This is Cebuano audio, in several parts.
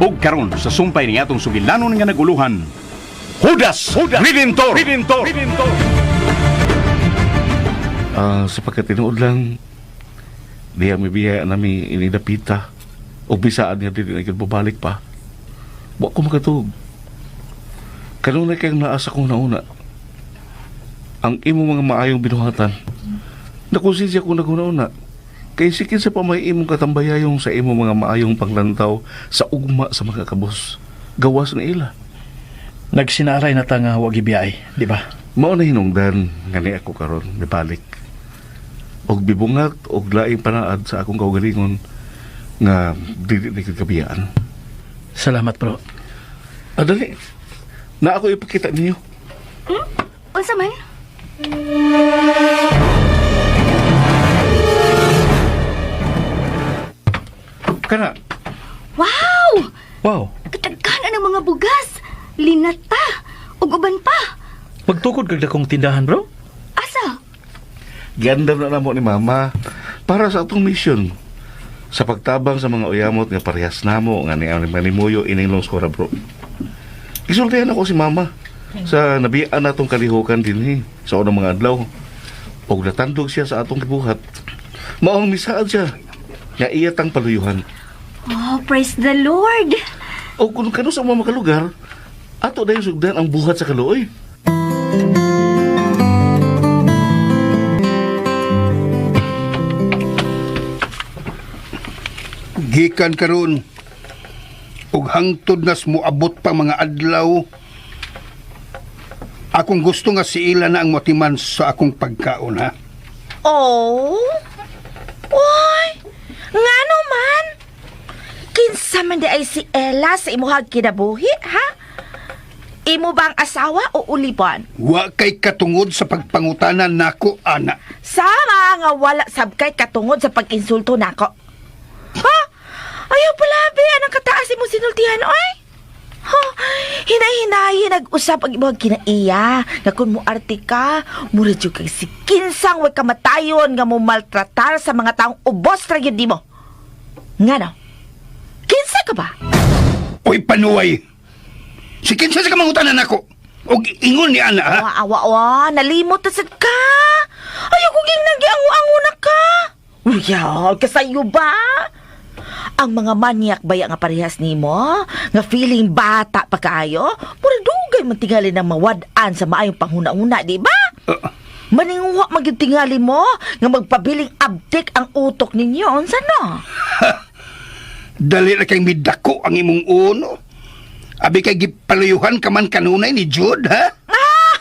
Ug karon sa sumpay ni atong sugilanon nga naguluhan, Judas, Judas Redentor, Redentor, Redentor. Sa pagkatinuod lang, diya may biya nami inidapita. O bisaan niya dili na gyud babalik pa. Wa ko makatug. Kanunay kayong naa sa kong nauna. Ang imo mga maayong binuhatan. Nakonsensya ko naguna-una. Kay sikin sa pamay imong katambayayong sa imo mga maayong panglantaw sa ugma sa mga kabos. Gawas na ila. Nagsinaray na ta nga wa gibiyay, di ba? Mao na hinungdan nga ni ako karon mibalik. Og bibungat og laing panaad sa akong kaugalingon nga dili ni kabiyaan. Salamat, bro. Adali. Na ako ipakita ninyo. Unsa man? Kana Wow! Wow, Katagkan ang mga bugas. Linata. Ug uban pa. magtukod kag dakong tindahan, bro. Asa? giandam na namo ni mama para sa atong mission sa pagtabang sa mga uyamot nga parehas namo nga ni ang manimuyo ining lungsod bro. Gisultihan ako si mama sa nabian natong kalihukan dinhi sa unang mga adlaw. Og natandog siya sa atong gibuhat. Maong misaad siya nga iya tang paluyuhan. Oh, praise the Lord. O kung kano sa mga makalugar, ato dayon sugdan ang buhat sa kaluoy. Gikan karon ug hangtod nas moabot pa mga adlaw, akong gusto nga si ila na ang motiman sa akong pagkaon, ha. Oh? Uy! Ngano man? Kinsa man di ay si Ella sa imuhag kinabuhi, ha? Imo bang asawa o ulipon? Wa kay katungod sa pagpangutana nako, ana. Sama nga wala sabkay katungod sa pag-insulto nako. Ha? Ayaw palabi, anong kataas imo sinultihan, oy? Ha? Hinay-hinayi nag-usap ang imong kinaiya. Nga kung muarte ka, mura jud kag si kinsang way kamatayon nga mo maltratar sa mga taong ubos ra gyud nimo. Ngano? Kinsa ka ba? Oy, panuway. Si kinsa sa kamangutana nako og ingon ni ana, ha. Awa, awa, awa, nalimot na sad ka. Ayaw ko ging nagiango-ango na ka. Uy, kasayo ba? Ang mga manyak baya nga parehas nimo, nga feeling bata pa kaayo, mura dugay man tingali ng mawad-an sa maayong panghuna-una, di ba? Maninguha man gyud tingali mo nga magpabiling abtik ang utok ninyo, unsa no? Dali ra kay midako ang imong uno. Abi kay gipaluyuhan ka man kanunay ni Jude, ha? Ah!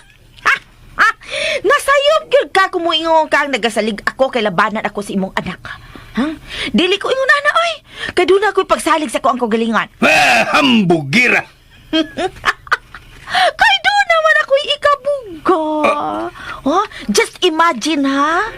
Nasayop gyud ka kung muingon ka ang nagasalig ako kay labanan ako sa imong anak. Ha? Dili ko ingon ana oy. Kay doon ako'y pagsalig sa ko ang kagalingan. Ah, hambugira. Kay doon naman ako'y ikabuga. Oh, just imagine ha.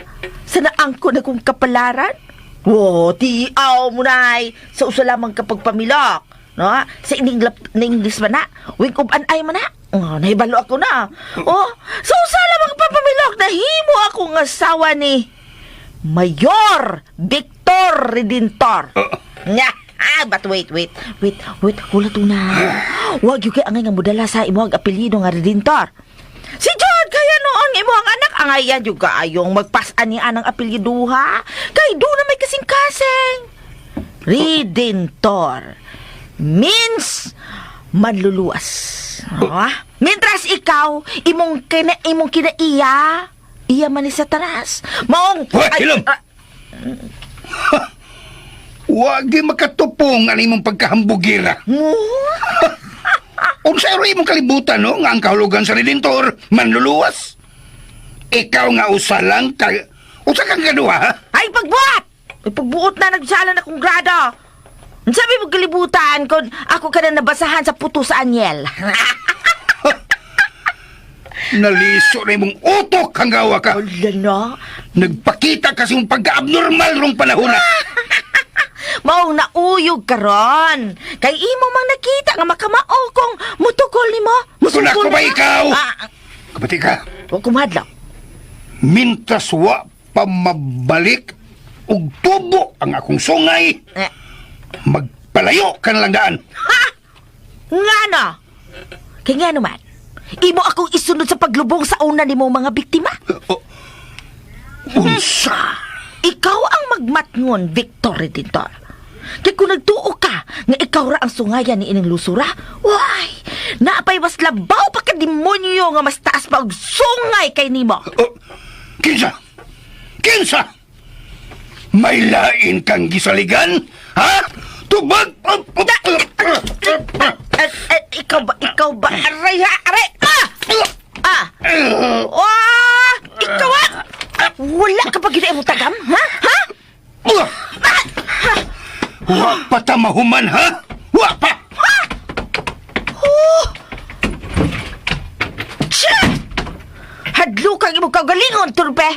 Sa naangko na kong kapalaran. Wo, tiaw mo nay. Sa usa lamang kapag pamilok. No? Sa ininglap na English man na. Wink of an eye man na. Oh, nahibalo ako na. Oh, sa usa lamang pagpamilok, nahimo ako nga asawa ni Mayor Victor Redentor. Nya. Ah, but wait, wait, wait, wait, wala to na. Wag yung kay angay nga mudala sa imo ang apelyido nga Redentor. Si John, kaya noon imo ang anak angayan yung kaayong magpasan ni anang apelyido ha. Kay do na may kasing-kasing. Redentor means manluluwas. Ah? Mientras ikaw, imong kinaiya, iya man ni Satanas. Maong Hoy, ay, hilom! ah, Wagi makatupong ang imong pagkahambugira. mo? Unsa ro imong kalibutan, no, nga ang kahulugan sa Redentor manluluwas? Ikaw nga usa lang ka usa kang kaduha, ha? Ay, pagbuhat! Ay, pagbuot na nagsalan akong grado. Ang sabi mo kalibutan kung ako ka na nabasahan sa puto sa anyel. Naliso na imong utok ang gawa ka. Wala na. Nagpakita kasi yung pagka-abnormal rong panahon na. Maong nauyog karon. Kay imo mang nakita nga makamao kung mutukol nimo. Kung ako Musukol ba na. ikaw? Ah, Kapati ka, wa kumadlaw. mintas wa pa mabalik og tubo ang akong sungay, Eh, magpakita Palayo ka na lang daan. Ha? Nga na! Kaya nga naman, imo akong isunod sa paglubong sa una nimo mga biktima. Oh, unsa? Ikaw ang magmatngon, Victor Redentor. Kaya kung nagtuo ka nga ikaw ra ang sungayan ni ining lusura, why? Naapay mas labaw pa ka demonyo nga mas taas pa og sungay kay nimo. Oh, kinsa? Kinsa? May lain kang gisaligan? Ha? Tubag! Eh, eh, ikaw ba? Ikaw ba? Aray ha! Aray! Ah! Ah! Wah! Ikaw ah! Wala ka pa gina imong tagam? Ha? Ha? Wa pa ta mahuman, ha? Wa pa! Oh! Tsa! Hadlo kang imong kagalingon, turbe!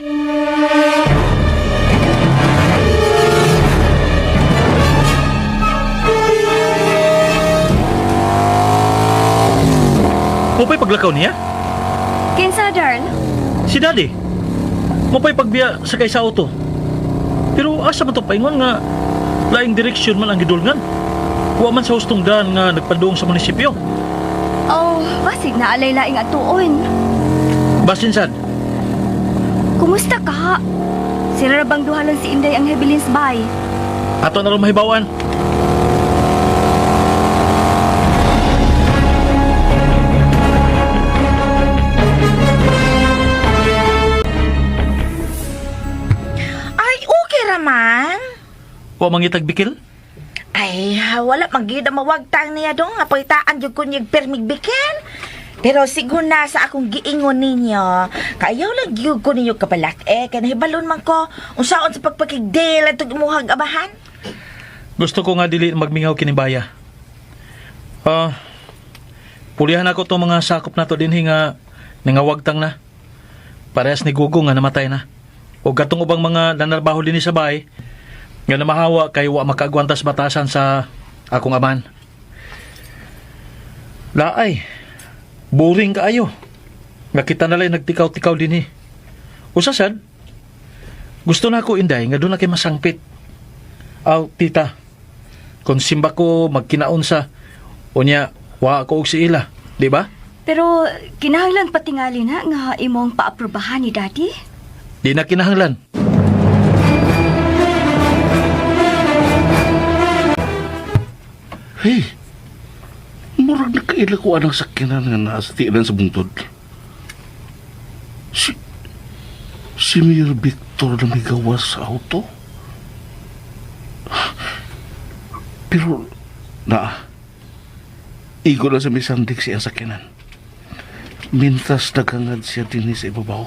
Mupay paglakaw niya? Kinsa, Darl? Si Daddy. Mupay pagbiya sakay sa auto. Pero asa man to paingon nga laing direksyon man ang gidulngan. Wa man sa hustong daan nga nagpaduong sa munisipyo. Oh, basig na alay laing atuon. Basin sad, Kumusta ka? Sira ra bang duhalan si Inday ang Hebilins bay? ato na ron mahibawan. Ay, okay raman. Wa mangitag bikil? Ay, wala man gyud ang mawagtang niya dong. Apoytaan jud ko niyag permig bikin. Pero sigun na sa akong giingon ninyo, kayaw lang gyud ko ninyo kabalak eh, kay nahibalon man ko unsaon sa pagpakigdel atong imuhag abahan. Gusto ko nga dili magmingaw kini baya. Ah, pulihan ako tong mga sakop nato dinhi nga nangawagtang na. Parehas ni Gugo nga namatay na. O katong ubang mga nanarbaho dinhi sa bahay nga namahawa kay wa makaagwantas batasan sa akong aman. Laay, boring kaayo. Nga kita na lang nagtikaw-tikaw dinhi. Usa sad, gusto na ako inday nga doon na kay masangpit. Aw, tita. Kung simba ko magkinaon sa unya wa ako og si ila, di ba? Pero kinahanglan patingali na nga imong paaprubahan ni Daddy. Di na kinahanglan. Hey, murag nakaila ko anang sakyanan nga naa sa tiilan sa bungtod. Si, si Mayor Victor na may gawas sa auto? Pero, naa, igo na sa may sandik siya ang sakyanan. Mintas nagangad siya din sa ibabaw.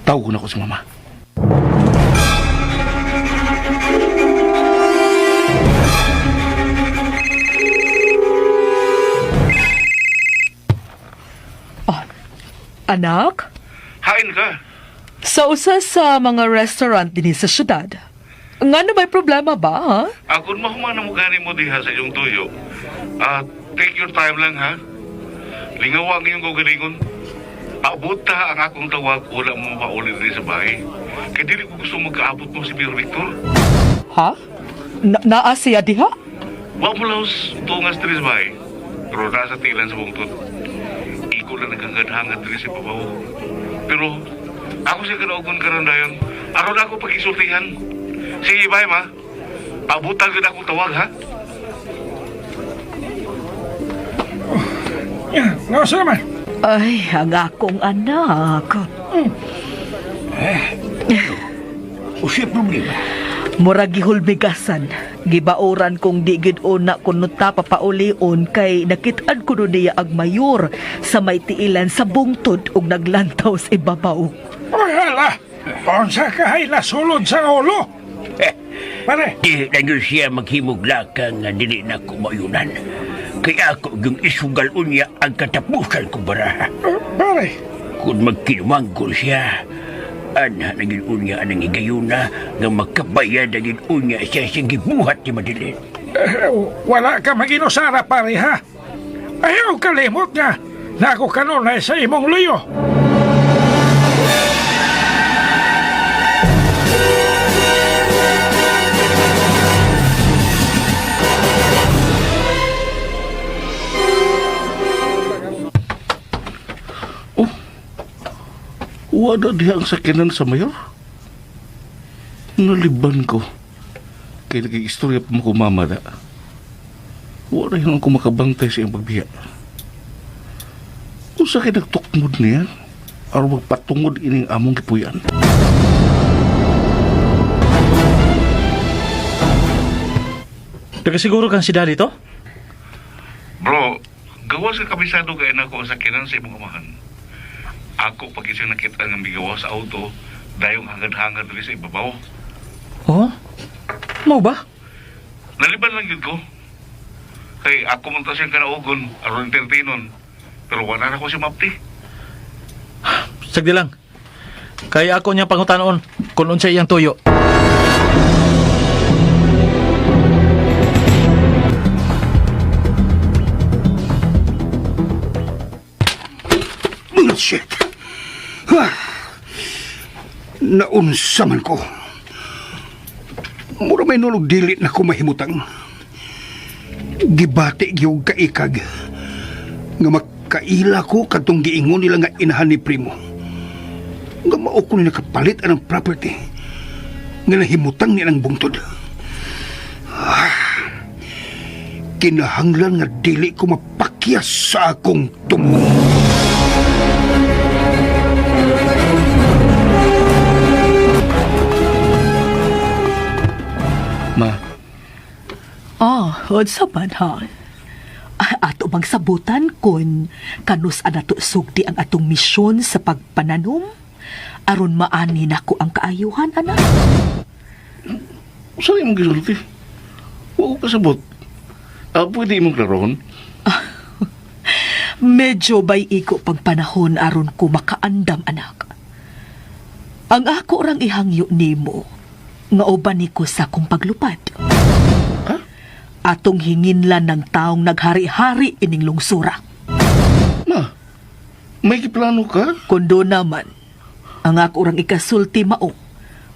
Tawag ko na ko si mama. Anak, Hain ka! sa usa sa mga restaurant dinhi sa syudad. Nga na may problema ba, ha? Akon mahumana mo gani mo diha sa iyong tuyo. Ah, take your time lang ha. Lingaw ang iyong gagalingon. Paabot ta ang akong tawag wala mo mauli diri sa bahay. Kay dili ko gusto magkaabot mo si Mayor Victor. Ha? Na naa siya diha? Wa mo laos tungas diri sa bahay. Pero nasa tilan sa bungtod. Iko lang naghangad-hangad diri sa babaw. Pero ako siya kanaogon karon dayon. Aron ako pagisultihan. Sige, bye ma. Pabutan gyud akong tawag ha. Nasa naman? Ay, ang akong anak. O siya problema. Murag gihulbigasan. Gibauran kong di gid una kuno ta papaulion kay nakit-an kuno niya ang mayor sa may tiilan sa bungtod ug naglantaw sa ibabaw. Ay, hala! Unsa ka hay nasulod sa ulo? Pare, Di na yun siya maghimuglakan nga dili na kumayunan. Kaya ako yung isugal unya ang katapusan ko baraha. pare, Kung magkinumanggol siya, anha na yun unya ang higayuna nga makabayad na yun unya siya siyang gibuhat ni Madeline. eh, wala ka maginusara, pare, ha? Ayaw kalimot nga na ako kanunay sa imong luyo. Wala diha ang sakyanan sa mayor. Naliban ko. Kaya naging istorya pa mo ko mama da. Wala yun ako makabantay sa iyang pagbiya. Kung sa kay nagtukmod niya, aron magpatungod ining among gipuy-an. Nagasiguro kang si Daddy to? Bro, gawas ka kabisado kay nako ang sakyanan sa imong amahan. Ako pag isang nakita nga migawa sa auto, dayong hangad-hangad diri sa ibabaw. Oh? Mau ba? Naliban lang yun ko. Kay ako man ta siyang kanaugon, aron entertainon. Pero wala na ko siya mapti. Sagdi lang. Kaya ako niya pangutanon kung unsa iyang tuyo. Bullshit! Ha! Naunsa man ko. Mura may nulog dili na ko mahimutang. Gibati gyud kaikag nga makaila ko kadtong giingon nila nga inahan ni Primo. Nga mao ko ni nakapalit anang property nga nahimutang ni ang bungtod. Ah, kinahanglan nga dili ko mapakyas sa akong tumong. Ma, Ah, unsa man ha? Ah, ato bang sabutan kun kanus anato sugdi ang atong misyon sa pagpananom? Aron maani nako ang kaayuhan, anak. saan imong gisulti? Wa ko kasabot. Ah, pwede imong klarohon? Medyo bay iko pang panahon aron ko makaandam, anak. Ang ako rang ihangyo nimo nga uban ni ko sa akong paglupad. Ha? Atong hinginlan ng taong naghari-hari ining lungsura. Ma, may giplano ka? Kundo naman, ang ako rang ikasulti mao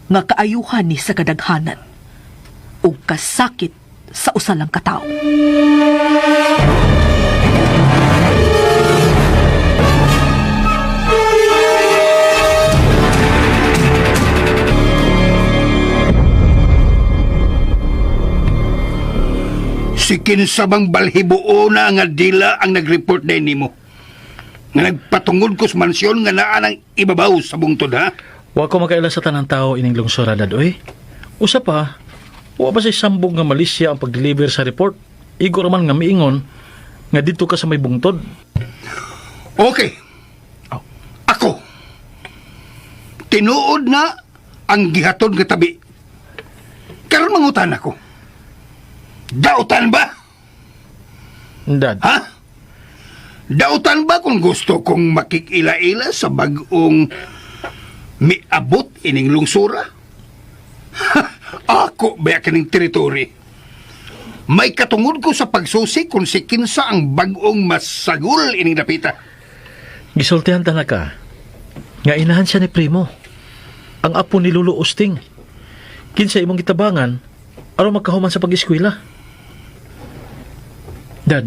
nga kaayuhan ni sa kadaghanan ug kasakit sa usalang katao. Si kinsa bang balhibuona nga dila ang nag-report na nimo? Nga nagpatungod ko sa mansyon nga naa ng ibabaw sa bungtod, ha? Wa ko makaila sa tanang tao ining lungsura dad oy. Usa pa, wa ba say sambog nga malisya ang pag-deliver sa report? Igo ra man nga miingon nga didto ka sa may bungtod. Okay. Ako. Tinuod na ang gihatod nga tabi. Karon mangutan ako. Dautan ba? Dad, Ha? Dautan ba kung gusto kong makikila-ila sa bag-ong miabot ining lungsura? Ha, ako ba kining teritori? May katungod ko sa pagsusi kung si kinsa ang bag-ong masagul ining dapita. gisultihan ta na ka nga inahan siya ni Primo. Ang apo ni Lolo Usting. Kinsa imong gitabangan aron magkahuman sa pag-eskwela. Dad,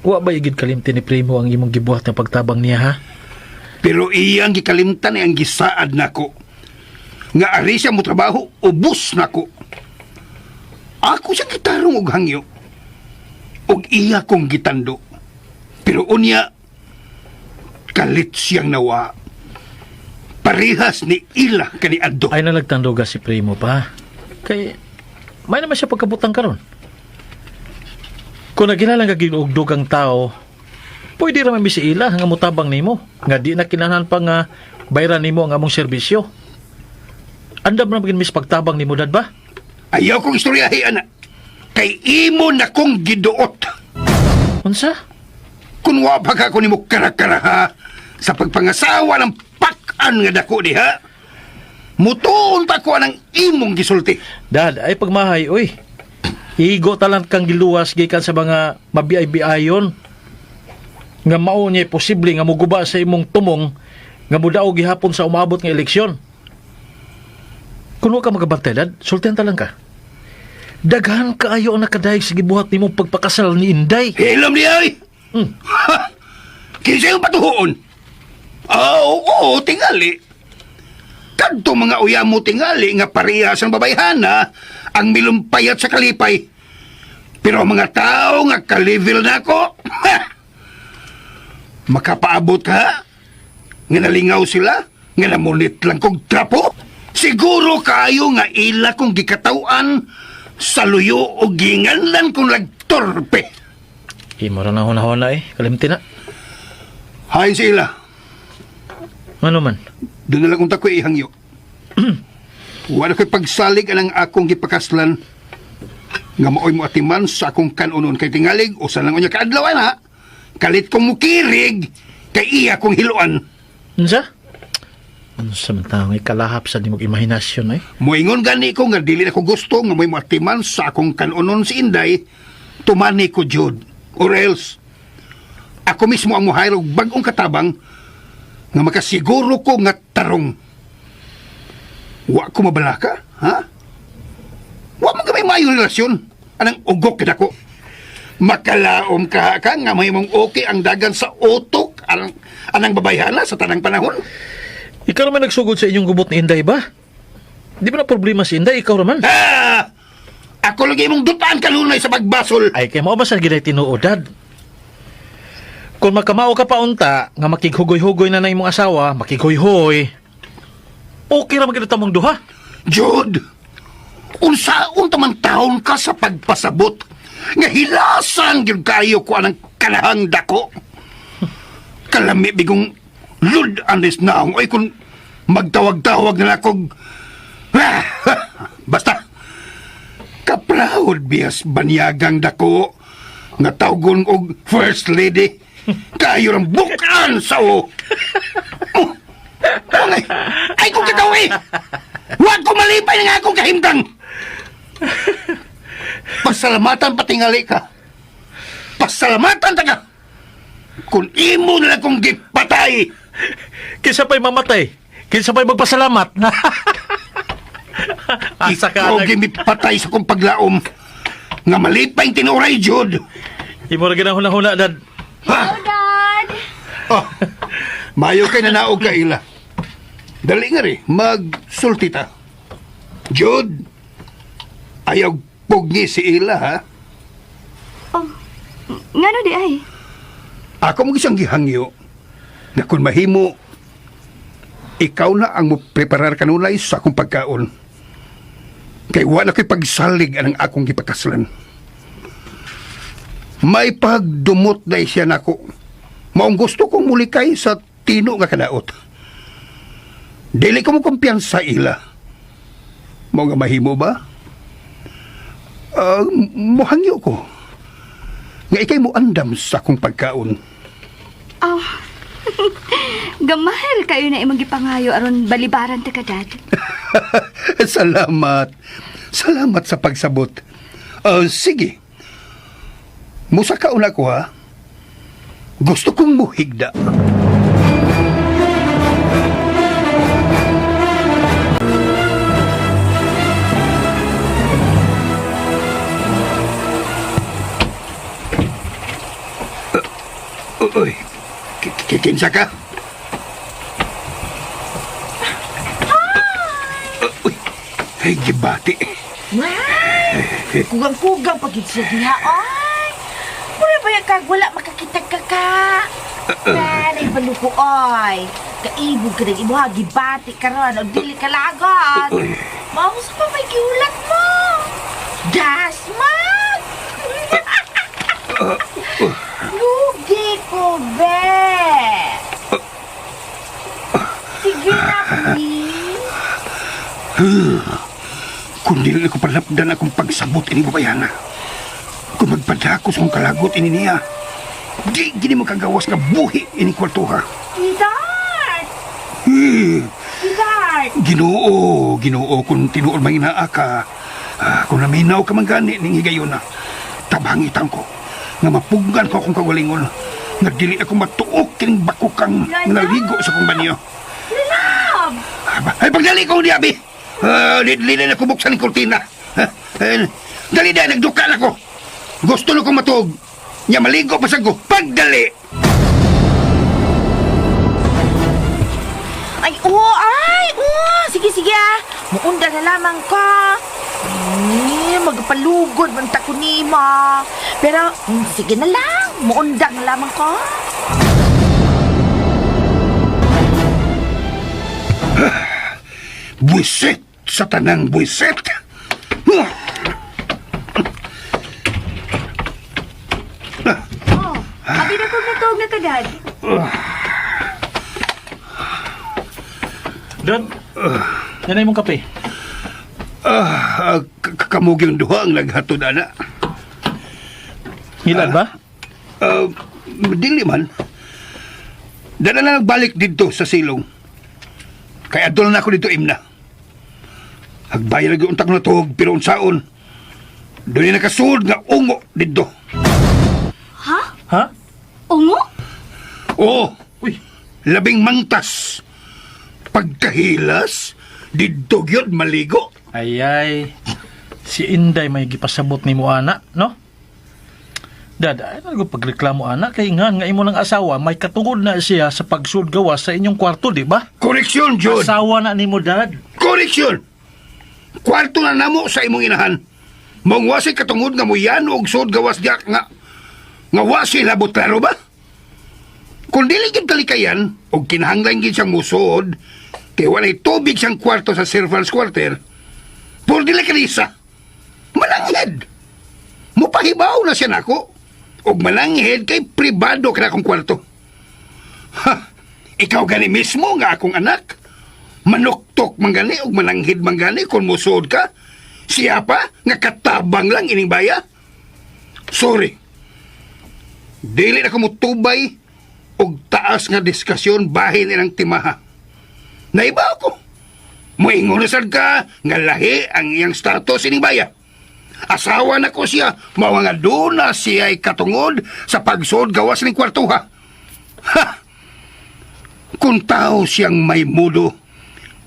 wa ba igid kalimti ni Primo ang imong gibuhat nga pagtabang niya ha? Pero iyang gikalimtan ang gisaad nako. Nga ari siya mo trabaho, ubos nako. Ako siya gitarong og hangyo. Og iya kong gitando. Pero unya, kalit siyang nawa. Parehas ni ila kani Addo. Ay nalagtanduga si Primo pa. Kay may naman siya pagkabutang karon. Kung nagilalang ka giugdog ang tao, pwede ra man mi si ila nga motabang nimo nga di na kinahanglan pa nga bayran nimo ang among serbisyo. Andam ra magin mis pagtabang nimo dad ba? Ayaw kong istoryahi, ana. Kay imo na kong giduot. Unsa? Kung wa pa ka ko nimo karakara ha, sa pagpangasawa ng pakan nga dako diha, mutuon ta ko ang imong gisulti. Dad, ay pagmahay oy. Igo talang kang giluwas gikan sa mga mabiay-biayon nga mao niya posible nga muguba sa imong tumong nga mudaog gihapon sa umaabot nga eleksyon. Kung wa ka magabantay, dad, sultihan ta lang ka. Daghan kaayo ang nakadayeg sa gibuhat nimong pagpakasal ni Inday. Hilom niya ay! Hmm. Ha! Kinsa yung patuhoon? Ah, oo, tingali. Kadto mga uya mo tingali nga parehas ang babayhana ang milumpayat sa kalipay. Pero ang mga tao nga ka-level na ako, ha! Makapaabot ka? Nga nalingaw sila? Nga namunit lang kong trapo? Siguro kayo nga ila kong gikatawan sa luyo o ginganlan kong lagtorpe. Imo ra na hunahuna eh. Kalimti na. Hain sa ila. Ano man? Doon na lang unta ko ihangyo. Wala ko'y pagsalig anang akong gipakaslan. Nga maoy mo atiman sa akong kanunon kay tingalig o sa lang unya kaadlaw na. Kalit kong mukirig kay iya kong hiluan. Unsa? Unsa man taong ikalahap sa nimog imahinasyon eh? Moingon gani ko nga dili na ko gusto nga mo'y moatiman sa akong kanunon si Inday, tumani ko jud. Or else, ako mismo ang muhayro og bag-ong katabang nga makasiguro ko nga tarong. Wa ko mabalaka, ha? Wa man ka may maayong relasyon. Anang ugok kita ko. Makalaom ka ka nga may mong okay ang dagan sa utok anang, anang babayhana sa tanang panahon. Ikaw naman nagsugod sa inyong gubot ni Inday ba? Di ba na problema si Inday? Ikaw naman. Ah! Ako lagi mong dutaan kanunay sa pagbasol. Ay, kay mao ba sa ginay tinuod, dad? Kung magkamao ka pa unta, nga makighugoy-hugoy na na imong asawa, makighoy-hoy, okay ra magkita mong duha. Jude, unsaon ta man taon ka sa pagpasabot nga hilasan gyud kayo ko anang kanahang dako. Kalami bigong lud anis naong oy kun magtawag-tawag na akong basta kaproud biyas banyagang dako nga tawgon og first lady kayo ang bukan sa o. Oh, ay, ay kung kakawi! Huwag ko malipay ng akong kahimtang! Pasalamatan patingali ka. Pasalamatan ta ka! Kung imo na lang kong gipatay! Kinsa pa'y mamatay? Kinsa pa'y magpasalamat? Asa ka Ikaw nag... gimipatay sa kong paglaom. Nga malipay ang tinuray, Jude. Imo ra ginahuna-huna, dad. Ha? Hello, Dad! Oh, mayo kay nanaog ka ila. Dali nga rin, magsulti ta. Jude, ayaw pugni si ila, ha? Oh, ngano di ay? Ako mo gisang gihangyo na kung mahimo, ikaw na ang mo preparar kanunay sa akong pagkaon. Kay wala ko'y pagsalig anang akong gipakaslan. May pagdumot na siya nako. Maong gusto kong mulikay sa tino nga kadaot. Dili ko mo kumpiyansa ila. Mao nga mahimo ba? Ah, mohangyo ko. Nga ikay mo andam sa akong pagkaon. Oh, gamahil kayo na imong gipangayo aron balibaran ta ka, Dad. Salamat. Salamat sa pagsabot. Ah, sige. Musa ka una ko ha. Gusto kong muhigda. Uy, kinsa ka? Uy, ay, gibati. Wow! Kugang-kugang pag siya diha, ay! Mura ba yung kag wala makakita ka ka? Nanay baluko, oy! Kaibog ka ng imuha, gibati ka ron, o dili ka lagot! Maus pa may giulat mo! Gasman! Lugi ko, be! Sige na, please. Kung dili ko palapdan akong pagsabot ini babayana. Kung magpadako sa akong kalagot ini niya, di gini mo kagawas nga buhi ini kwartuha. Sweetheart! Eh, Sweetheart! Ginoo, Ginoo, kung tinuod man inaa ka, kung naminaw ka man gani ning higayon na, tabangitan ko, nga mapuggan ko akong kagalingon, nga dili ako matuok kining bakukang naligo sa akong banyo. Love! Ay, pagdali ko di, abi! Di na ko buksan ang kurtina. Ha? Eh, dali na, nagduka na ko. Gusto na kong matuog. Nya maligo pa sa ko. Pagdali! Ay, oo, ay, oo. Sige, sige ah. Muunda na lamang ka. Eh, magpalugod man ta ko nimo. Pero, sige na lang. Muunda na lamang ko. Buisit sa tanang buisit. Oh, abi na kong natuog na kadad. Dad, yan ay mong kape. Ah, kamugyong duha ang naghatod ana. Ngilad ba? Ah, dili man. Dala na nagbalik dito sa silong. Kaya adol na ako dito imna. Agbay lagi untak na tuhog pero unsaon. Doon nakasuod nga ungo dito. Ha? Ha? Ungo? Oo, Uy, labing mangtas. Pagkahilas, didto gyud maligo. ay ay. Si Inday may gipasabot ni mo ana, no? Dad, ay nagpagreklamo pagreklamo ana kay nga nga imo ng asawa may katungod na siya sa pagsud gawas sa inyong kwarto, di ba? Koreksyon, Jud. Asawa na nimo, Dad. Koreksyon! Kwarto na namo sa imong inahan. Mong wasi katungod nga muyan og suod gawas diak nga nga wasi labot klaro ba? Kung dili gyud kalikayan og kinahanglan gyud siyang musuod kay walay tubig siyang kwarto sa servants quarter, por dili kanisa. Malanghed. Mupahibaw na siya nako. Og malanghed kay pribado ka na akong kwarto. Ha, ikaw gani mismo nga akong anak. Manuktok man gani og mananghid man gani kung musuod ka. Siya pa nga katabang lang ining baya. Sorry. Dili na ko mutubay og taas nga diskasyon bahin ilang timaha. Naiba ako. Moingon na sad ka nga lahi ang iyang status ining baya. Asawa na ko siya, mao nga doon na siya ay katungod sa pagsuod gawas ning kwartuha. Ha! Kung tao siyang may mudo,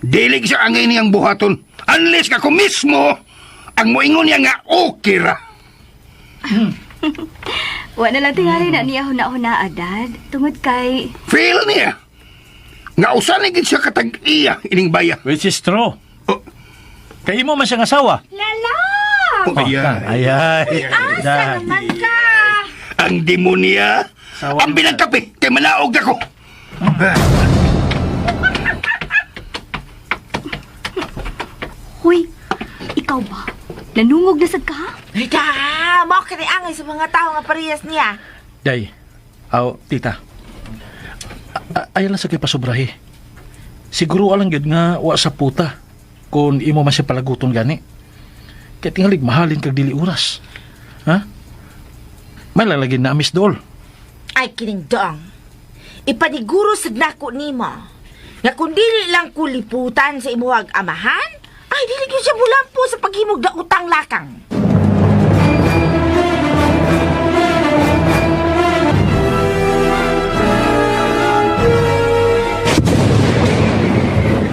dili siya angay niyang buhaton. Unless ka ko mismo ang moingon niya nga okay ra. Wa na lang tingali na niya huna-huna, dad. Tungod kay... Feel niya. Nga usan na gid siya katag-iya ining baya. Which is true. Oh. Kay imo man siyang asawa. Lala! Oh, Ay ay. Asa Dad. naman ka? Ang demonya, Sawa ang na. bilang kape, kay manaog ako. Huy, ikaw ba? Nanungog na sad ka, ha? Ay, da, mao kini angay sa mga tao nga parehas niya. Day. Aw, tita. Ayaw lang sa kay pasubrahi. Siguro alang gyud nga wa sa puta kung imo man siya palaguton gani. Kay tingalig mahalin kag dili oras. Ha? May lalagin na amis dool. Ay, kining doong. Ipaniguro sad nako nimo. Nga kung dili lang ko liputan sa imuhag amahan, ay dili gyud siya mulampo sa paghimog na utang lakang.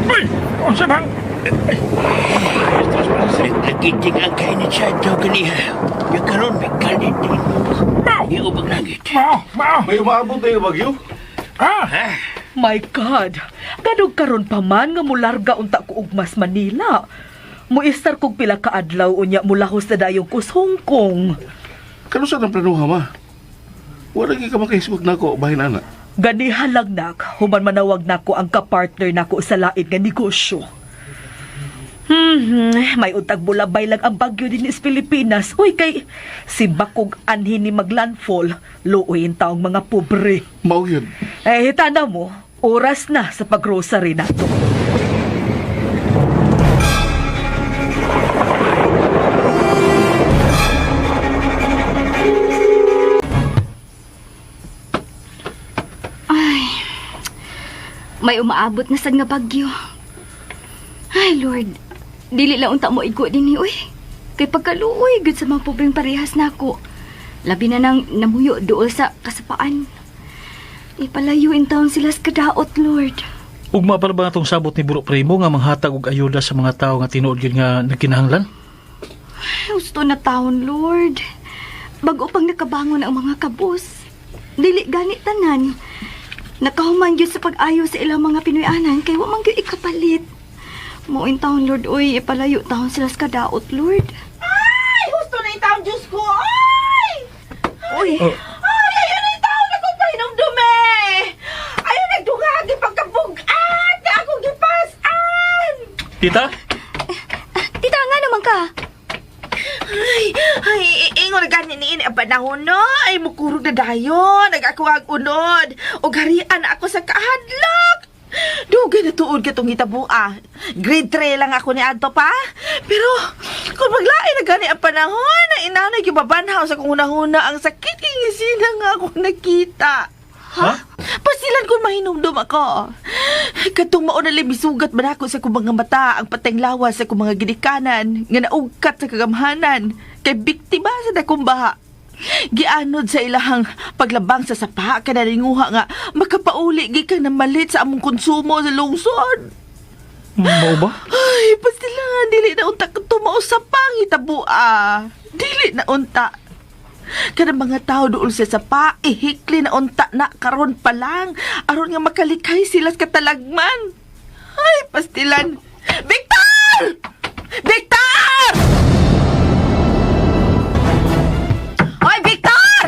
Uy, unsa bang? Nagiting ang kainit sa adlaw ganiha. Ya karon may kalit din. Mao, Niubag langit. mao, mao. May umaabot na yung bagyo? Ah, My God, gadog karon pa man nga mularga unta ko og mas Manila. Muistar kog pila ka adlaw unya mulahos na dayon ko sa Hong Kong. Kano sa nang planuha ma? Wala gyud ka makahisgot nako bahin ana. Ganiha lang nak, human manawag nako ang kapartner nako sa lait nga negosyo. May untag bulabay lang ang bagyo din is Pilipinas. Uy, kay si Bakog anhin ni maglandfall, luoy in taong mga pobre. Mao gyud. Eh, tanaw mo, oras na sa paggrosary nato. May umaabot na sad nga bagyo. Ay, Lord. Dili lang unta mo igo din ni, uy. Kay pagkaluoy, gud sa mga pobreng parehas nako. Labi na nang namuyo dool sa kasapaan. Ipalayo in taon sila sa kadaot, Lord. Ugma pa ba atong sabot ni Buro Primo nga manghatag og ayuda sa mga tawo nga tinuod gyud nga nagkinahanglan? Gusto na taon, Lord. Bago pang nakabangon ang mga kabus. Dili gani tanan. Nakahuman gyud sa pag-ayo sa ilang mga Pinoy-anan kay wa man gyud ikapalit. Mao taon Lord oy, ipalayo taon sila sa kadaot Lord. Ay, husto na yung taon, Diyos ko! Ay! Uy, Oh. Ay, ayun na yung taon akong pahinumdumi! Ayun, nagdungagi pagkabugat na akong gipasan! Tita? Tita, nga naman ka. Ay, ay, ingon na gani ni ang panahon no. Ay, mukurog na dayon. Nag-ako ang unod. O harian ako sa kahadlok. Dugay na tuod katong hitabua. Grade 3 lang ako ni Anto pa. Pero, kung maglain na gani ang panahon, na inanay yung babanhaw sa kung hunahuna ang sakit kay ngisina nga akong nakita. Ha? Pasilan kung mahinumdum ako. Katong mauna lang misugat man ako sa kong mga mata ang pateng lawas sa kong mga ginikanan nga naugkat sa kagamhanan kay biktima sa dakong baha. Gianod sa ilahang paglabang sa sapa kanalinguha nga makapauli gikan na malit sa among konsumo sa lungsod. Mao ba? Ay, pastilan, dili na unta tumao sa pangitabua. Dili na unta. Kanang mga tao dool sa sapa, ihikli na unta na karon pa lang. Aron nga makalikay sila sa katalagman. Ay, pastilan. Victor! Victor! Hoy, Victor!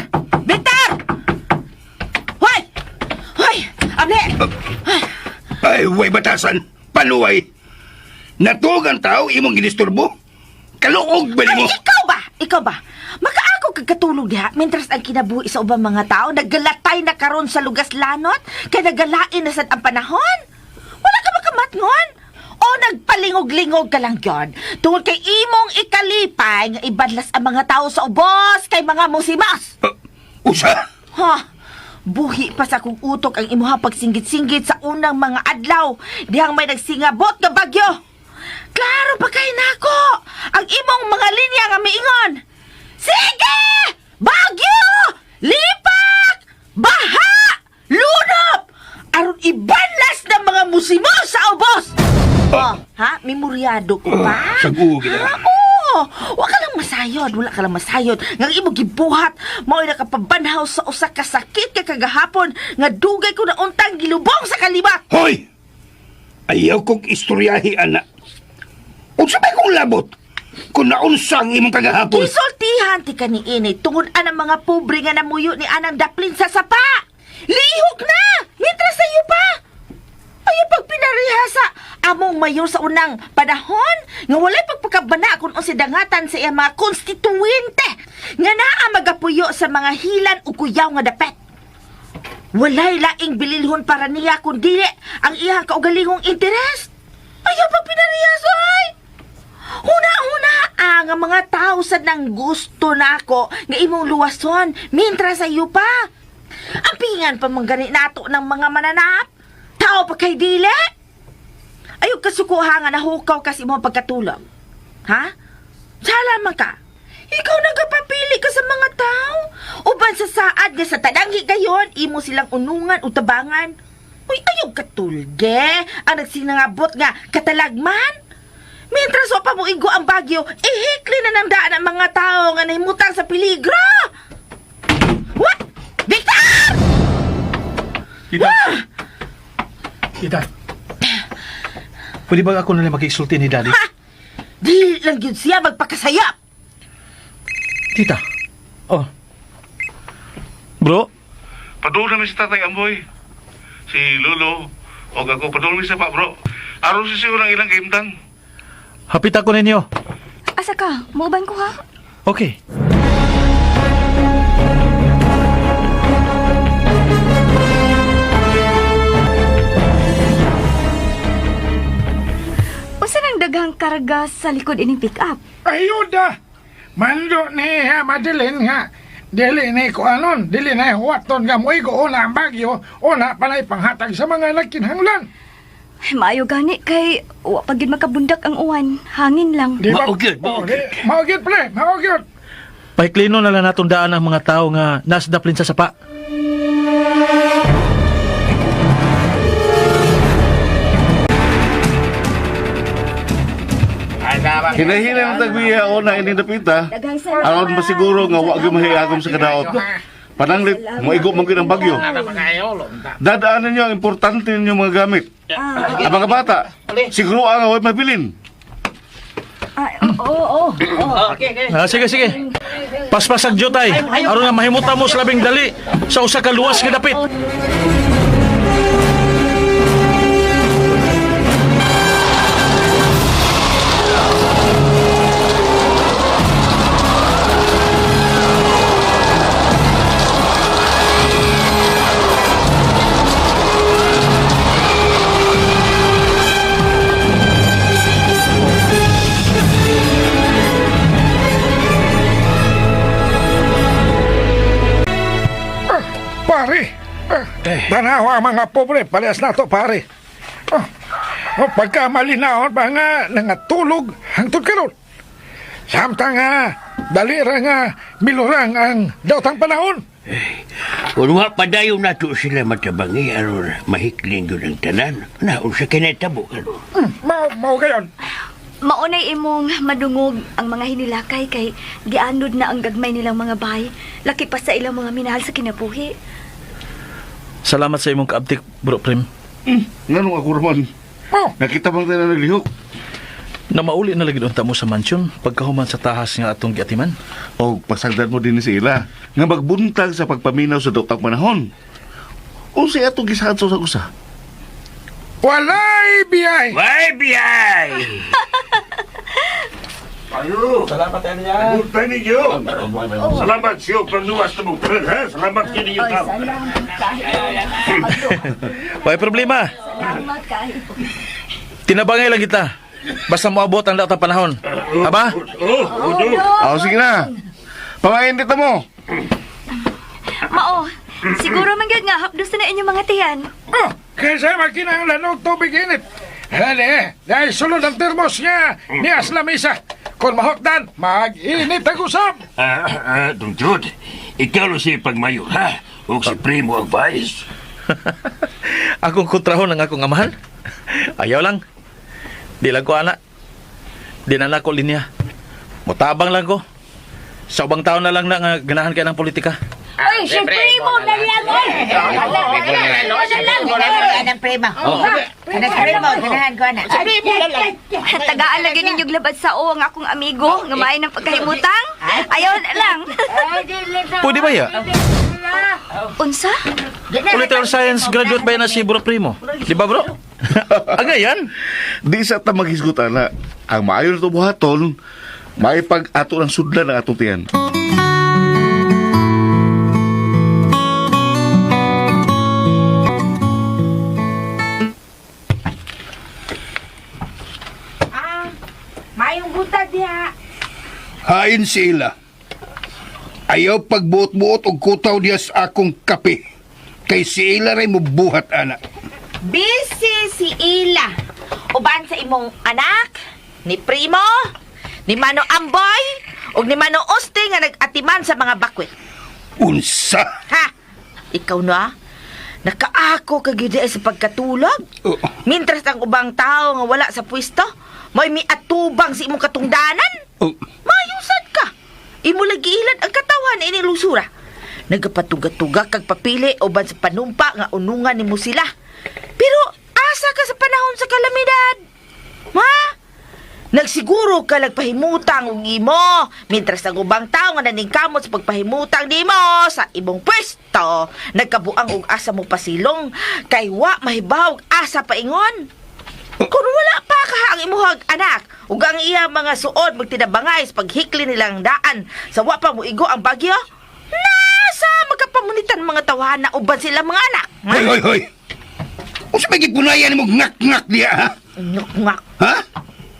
Victor! Hoy! Hoy! Able! Ay, way batasan. Paluway. Natuog ang tao, imong gidisturbo. Kaluog ba Ay, nimo? ikaw ba? Ikaw ba? Makaako kag katulog diha mentras ang kinabuhi sa ubang mga tao nagalatay na karon sa lugas lanot kay nagalain na sad ang panahon. Wala ka makamatngon? O nagpalingog-lingog ka lang yon tungod kay imong ikalipay nga ibadlas ang mga tao sa ubos kay mga musimas. Usa? Ha? Buhi pa sa akong utok ang imuha pagsinggit-singgit sa unang mga adlaw. Dihang may nagsingabot nga bagyo. Klaro pa kay nako ang imong mga linya nga miingon. Sige! Bagyo! Lipak! Baha! Lunop! Aron ibanlas ng mga musimo sa ubos! Oh, ha? Memoryado ko pa? Sag-ugi na. Ha? Oo! Wa ka lang masayod, wala ka lang masayod. Nga ang imong gibuhat, mao'y nakapabanhaw sa usa ka sakit kay kagahapon nga dugay ko na untang gilubong sa kalibat. Hoy! Ayaw kong istoryahi, ana. Unsa ba kong labot? Kung naunsa ang imong kagahapon. Gisultihan ti kaniini tungod anang mga pobre nga namuyo ni anang daplin sa sapa. Lihok na! Mitra sa iyo pa! Ayaw pag pinariha sa among mayor sa unang panahon nga walay pagpakabana kung unsay dangatan sa iyang mga konstituente nga naa magapuyo sa mga hilan ug kuyaw nga dapet. Walay laing bililhon para niya kundi ang iyang kaugalingong interes. Ayaw pag pinarihas, oy! Huna-huna ang mga tao sa nang gusto nako nga imong luwason mintra sa iyo pa. Ang pingan pa man gani nato ng mga mananap. Tao pa kay dili. Ayaw kasukuha nga nahukaw kasi imong pagkatulog. Ha? Sala man ka. Ikaw nagapapili ka sa mga tao. Uban sa saad nga sa tanang higayon, imo silang unungan o tabangan. Uy, ayaw katulge. Ang nagsinangabot nga katalagman. Mientras wa pa mo igo ang bagyo, ihikli na ng daan ang mga tao nga nahimutang sa peligro. What? Victor! Tita? Tita? Pwede ba ako na lang makisulti ni Daddy? Ha! Di lang yun siya magpakasayap. Tita? Oh. Bro? Padulong namin si Tatay Amboy. Si Lolo. O ako, padulong mi sa pa, bro. Aron si siguro ang ilang kaimtang. Hapit ako ninyo. Asa ka? Mauban ko ha? Okay. Usa nang daghang karga sa likod ining pick up. Ayuda! Mando ni ha, Madeline nga. Dili ni ko anon, dili na huwaton nga moigo una ang bagyo, una panay panghatag sa mga nagkinhanglan. Ay, Maayo gani kay wa pa gyud makabundak ang uwan, hangin lang. Di ba? Mao gyud, mao Oh, di- Mao gyud, pre, mao gyud. Paiklino na lang natong daan ang mga tao nga nasa daplin sa sapa. Hinahina ng tagbiya o na ining dapita. Daghang salamat. Aron masiguro nga wa gyud mahiyagom sa kadaot. Pananglit, moigo man gyud ang bagyo. Dadaanan niyo ang importante ninyo mga gamit. Ang mga bata, siguro ang away mabilin. Ay, oo, oo. Ah, sige, sige. Paspasag jutay. Aron nga mahimuta mo sa labing dali sa usa ka luwas nga dapit. Pare, tanawa ang mga pobre, parehas na to, pare. Oh, oh, pagka malinaon pa nga, nangatulog hangtod karon. Samtang nga, dalira nga, milurang ang daotang panahon. Kung wa padayon nato sila matabangi aron mahikling gyud ang tanan. Na unsa kay nahitabo karon. Mao, mao gayon. Maunay imong madungog ang mga hinilakay kay gianod na ang gagmay nilang mga bahay. Laki pa sa ilang mga minahal sa kinabuhi. Salamat sa imong kaabtik, Bro Prim. Nganong ako raman? Oh, Nakita bang tayo na naglihok? Na mauli na lagi unta mo sa mansyon pagkahuman sa tahas nga atong giatiman. O pasagdan mo din ni sila nga magbuntag sa pagpaminaw sa daotang panahon. Unsay atong gisaad sa usa? Walay biyay. Way biyay. Salamat Buntay ninyo. Salamat siyo pagluwas na mong tanan, ha? Salamat kayo ninyo tao. Salamat kayo. Way problema. Salamat kayo. Tinabangay lang kita. Basta moabot ang daotang panahon. Aba? Oh, oh, O sige na. Pamain dito mo. Mao, siguro man gyud nga hapdos na inyong mga tiyan. Oh, kaysa magkinahanglan og tubig init. Hali, dahil sulod ang termos niya niya sa lamisa. Kung mahokdan, mag-init ang usap. Dong Jude, ikaw lang si pagmayo, ha? O si Primo ang vice. Akong kontrahon ang akong amahan. Ayaw lang. Di lang ko ana. Di na nako linya. Mutabang lang ko. Sa ubang tao na lang na nga ganahan kay ng politika. Ay, si Primo na lang, oy! Anang Primo. Anang Primo, ganahan ko na. Tagaan lagi ninyong labad sa o ang akong amigo nga maay ng pagkahimutang. Ayaw na lang. Pwede ba ya? Unsa? Political science graduate ba yan na si Bro Primo? Di ba bro? Agayan. Di sa ta maghisgot ana. Ang maayo na buhaton, maipag ato ng sudlan ang atong tiyan. Ah, mayong buntag diha. Hain sila. Ayaw pagbuot-buot og kutaw diya sa akong kape. Kay sila ray mubuhat ana. Busy si Ila. Uban sa imong anak, ni Primo, ni Mano Amboy, ug ni Mano Oste nga nag-atiman sa mga bakwit. Unsa? Ha? Ikaw na? Nakaako ka gyud sa pagkatulog. Oh. Mintras ang ubang tao nga wala sa pwesto, mo'y miatubang sa imong katungdanan. Oh. Mayusad ka. Imo lagi ilad ang katawan ini lusura. Nagapatuga-tuga kag papili uban sa panumpa nga unungan nimo sila. Pero asa ka sa panahon sa kalamidad? Ma? Nagsiguro ka lagpahimutang og imo mintras ang ubang tao nga naningkamot sa pagpahimutang nimo sa imong pwesto. Nagkabuang og asa mo pasilong kay wa mahibaw og asa paingon. Kung wala pa ka ang imuhag anak ug ang iya mga suod magtinabangay sa paghikli nilang daan sa wa pa moigo ang bagyo, nasa magkapamunitan mga tawhana uban sila mga anak. Hoy, hoy, hoy. Unsa may gipunayan nimo ngak-ngak diya, ha? Ngak. Ha?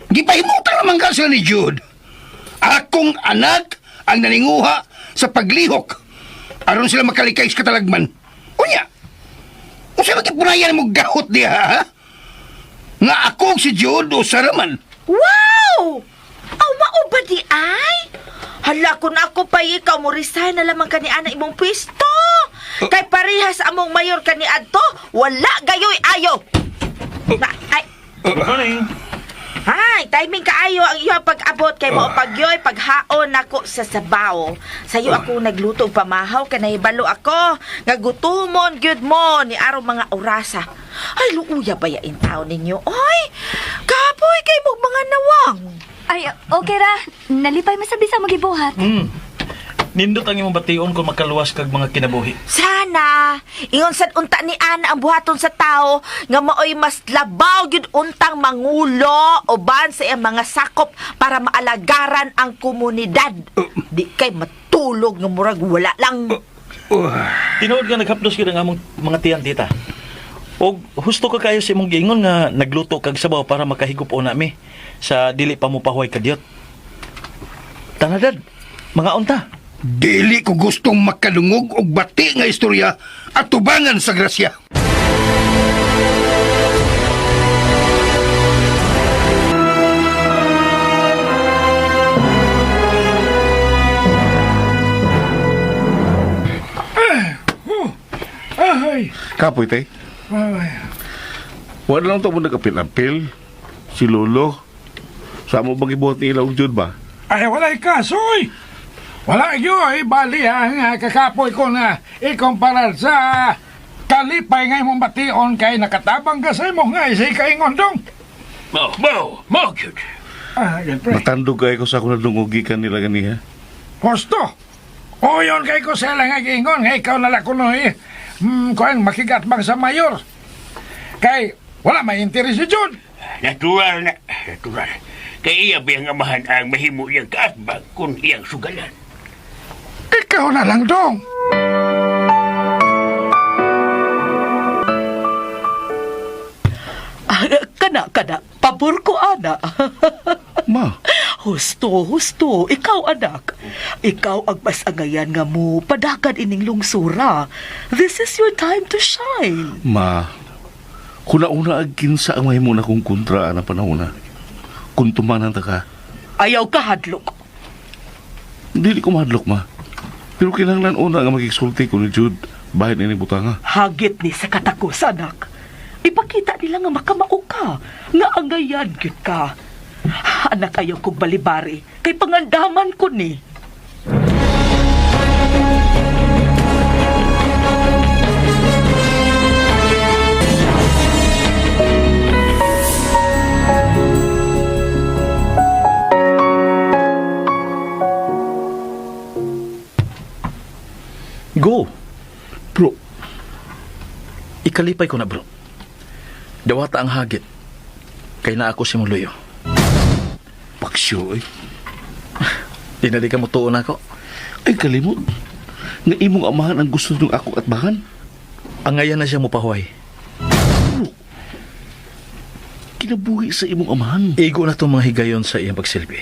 Gipahimutan naman ka sila ni Jude. Akong anak ang naninguha sa paglihok. Aron sila makalikay sa katalagman. Unya, unsa may gipunayan nimo gahot diya, ha? Nga ako si Jude o saraman. Wow! Aw, mao ba di ay? Hala, kung ako pa ikaw mo resign na lamang kani ana imong pwesto. Kay parehas among mayor kani adto, wala gayoy ayo. Na, ay, Good morning. Hay, timing kaayo ang iyong pag-abot kay mao pagyoy paghaon nako sa sabaw. Sayo ako nagluto og pamahaw kay nahibalo ako nga gutumon gyud mo ni araw mga orasa. Ay luuya ba ya in taon ninyo? Oy, kapoy kay mo mga nawang. Ay, okay ra. Nalipay masabi sa magibuhat. Nindot ang imong bation kung makaluwas kag mga kinabuhi. Sana ingon sad unta ni Ana ang buhaton sa tao nga maoy mas labaw gyud untang mangulo uban sa iyang mga sakop para maalagaran ang komunidad. Di kay matulog nga murag wala lang. Tinuod nga naghapdos gyud ang among mga tiyan, tita. Og husto ka kayo sa imong giingon nga nagluto kag sabaw para makahigup una mi sa dili pa mo pahuway kadyot. Tanadad, mga unta. Dili ko gustong makadungog og bati nga istorya at tubangan sa grasya. Ay, Kapoy, tay. ay. Wala lang to mo nagapil-apil. Si Lolo. Sa mo bang ibuhat ni Ilaw Jud ba? Ay, wala'y kaso, oy. Wala yun, bali ang kakapoy ko na ikumparar sa kalipay nga imong bation kay nakatabang ka sa imo nga isay kaingon dong. Mao, mao, mao gyud. Ah, yan, pre. Matandog kayo ko sa akong nadungogi kanila ganiha. Posto. O yun kay ko sila nga giingon nga ikaw na lang kuno eh. Kuan makigatbang sa mayor. Kay wala may interes si Jude. Natural na, natural. Kay iya biyang amahan ang mahimo iyang kaatbang kung iyang sugalan. Ikaw na lang dong. Ah, kana, kana. Pabor ko, ana. Ma, Husto, husto. Ikaw, anak. Ikaw ang mas angayan nga mo. Padagan ining lungsura. This is your time to shine. ma. Kuna-una ag kinsa ang mahimo na kong kontra na panahon na. Kung tumanan ta ka, Ayaw ka, hadlok. dili ko mahadlok, ma. Pero kinahanglan una nga magigsulti ko ni Jude bahin ini butanga. Hagit ni sa katakos, anak. Ipakita nila nga makamao ka, nga angayan gyud ka. Anak, ayaw kong balibari. Kay pangandaman ko ni. Go. Bro, Ikalipay ko na, bro. Dawata ang hagit. Kay na ako si Muluyo. paksyo eh. Dinali ka mo tuon ako. Ay kalimot. Nga imong amahan ang gusto ng ako at bahan. Angayan na siya mo pahuway. Kinabuhi sa imong amahan. Igo na itong mga higayon sa iyang pagsilbi.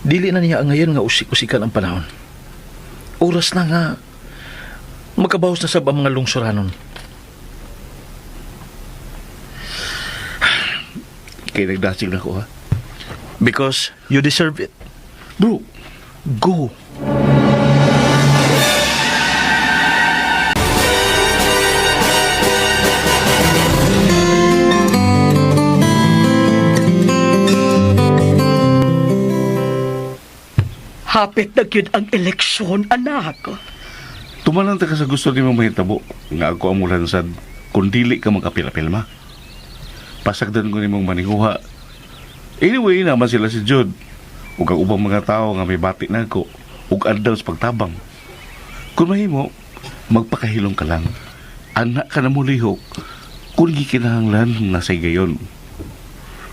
Dili na niya angayan nga usik-usikan ang panahon. Oras na nga magkabawas na sab ang mga lungsuranon. Kay nagdasig na ko ha. Because you deserve it. Bro, Go. Hapit na gyud ang eleksyon, anak. tumanan ta ka sa gusto nimo mahitabo nga ako ang mulansad kung dili ka magkapil-apil ma. Pasagdan ko nimong maninguha. Anyway, naman sila si Jude. Ug ang ubang mga tao nga may bati na ako ug andam sa pagtabang. Kung mahimo, magpakahilong ka lang. Anak ka na mo lihok kung gikinahanglan na sa gayon.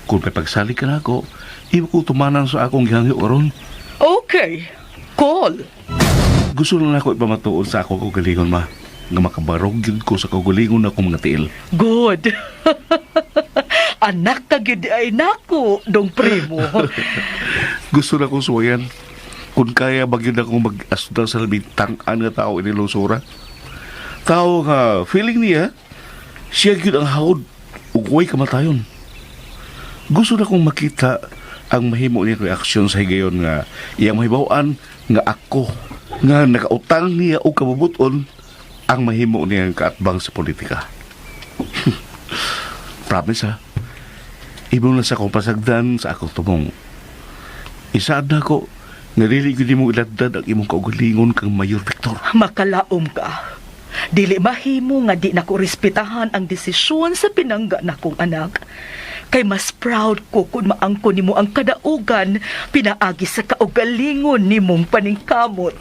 Kung may pagsalig ka na ako, iba ko tumanan sa akong gihangyo karon. Okay. Call. Gusto lang ako ipamatuod sa ako kaugalingon ma. Nga makabarog yun ko sa kaugalingon na akong mga tiil. Good. Anak ka gyud ay nako, dong primo. Gusto na akong suwayan. Kung kaya ba gyud akong mag-asudal sa labing tang-an nga tao ini lungsura. Tao nga feeling niya, siya gyud ang hawd ug way kamatayon. Gusto na kong makita ang mahimo niya reaksyon sa higayon nga iyang mahibaw-an nga ako nga nakautang niya og kabubuton ang mahimo niya kaatbang sa politika. Promise ha. Imo na sa akong pasagdan sa akong tumong. Isaad na ako, nga dili gyud nimo iladlad ang imong kaugalingon kang Mayor Victor. Makalaom ka. Dili mahimo nga di nako respetahan ang desisyon sa pinangga nakong anak. Kay mas proud ko kung maangko nimo ang kadaugan pinaagi sa kaugalingon nimong paningkamot.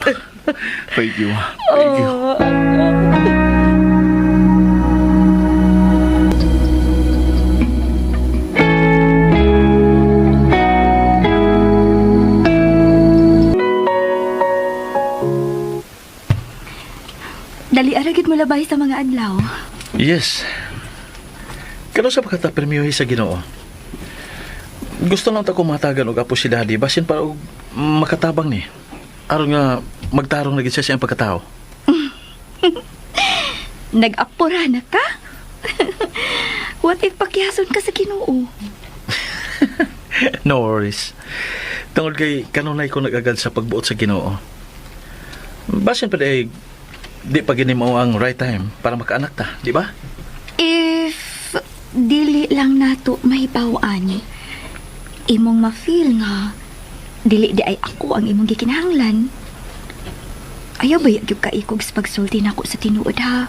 Thank you, ma. Thank you. Oh, anak. Dali aragid mo labay sa mga adlaw. Yes. Kano sa pagkata permiyohi sa Ginoo? Gusto lang ta ko matagan og apo si Daddy basin para og makatabang ni. Aron nga magtarong na gid siya sa iyang pagkatao. Nag-apura na ka? What if pakihason ka sa Ginoo? No worries. Tungod kay kanunay ko nag-agad sa pagbuot sa Ginoo. Basin pa di di pa gini mao ang right time para makaanak ta, di ba? If dili lang nato mahibaw-an, imong ma-feel nga dili di ay ako ang imong gikinahanglan. Ayaw ba gyud ka ikog sa pagsulti nako sa tinuod ha?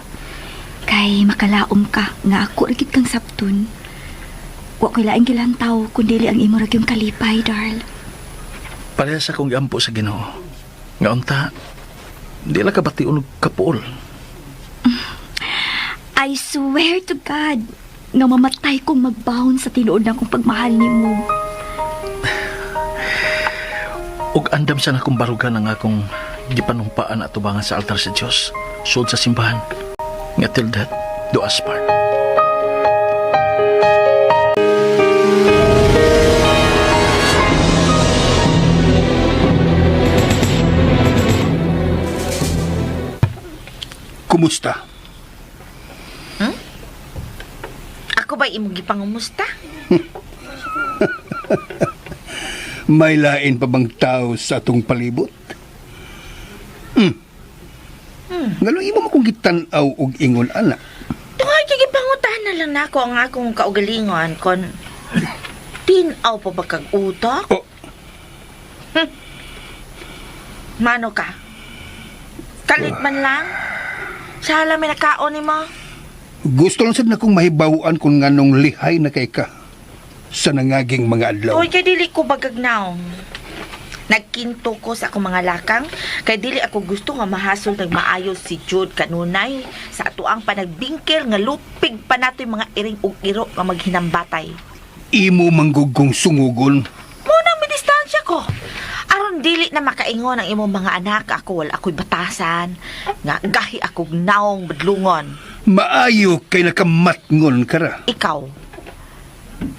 Kay makalaom ka nga ako ra gid kang sabton. Wa ko'y laing gilantaw kun dili ang imo ra gyud kalipay, darl. Parehas akong giampo sa Ginoo. Nga unta, di lang ka bation og kapuol. I swear to God nga mamatay kong magbaon sa tinuod na akong pagmahal nimo. Ug andam sa nakong barugan ang akong gipanumpaan at tubangan sa altar sa Dios, sud sa simbahan. Nga till death do us part. Kumusta? Ako ba imong gipangumusta? May lain pa bang tao sa atong palibot? Hmm. Ngano imo mo kong gitan-aw og ingon ana? Tungod kay gipangutahan na lang nako ang akong kaugalingon kon tinaw pa ba kag utok? Oh. Mano ka? Kalit man lang? Sala may nakaon nimo? Gusto lang sad na kong mahibaw-an kung nganong lihay na kay ka sa nangaging mga adlaw. Uy, kay dili ko bagagnaw. Nagkinto ko sa akong mga lakang kay dili ako gusto nga mahasol nagmaayo si Jude kanunay sa atoang panagbingkil nga lupig pa nato'y mga iring ug iro nga maghinambatay. Imo manggugong sungugon. Munang may distansya ko. Aron dili na makaingon ang imong mga anak, ako wala ako'y batasan. Nga gahi akong naong badlungon. Maayo kay nakamatngon ka ra. Ikaw,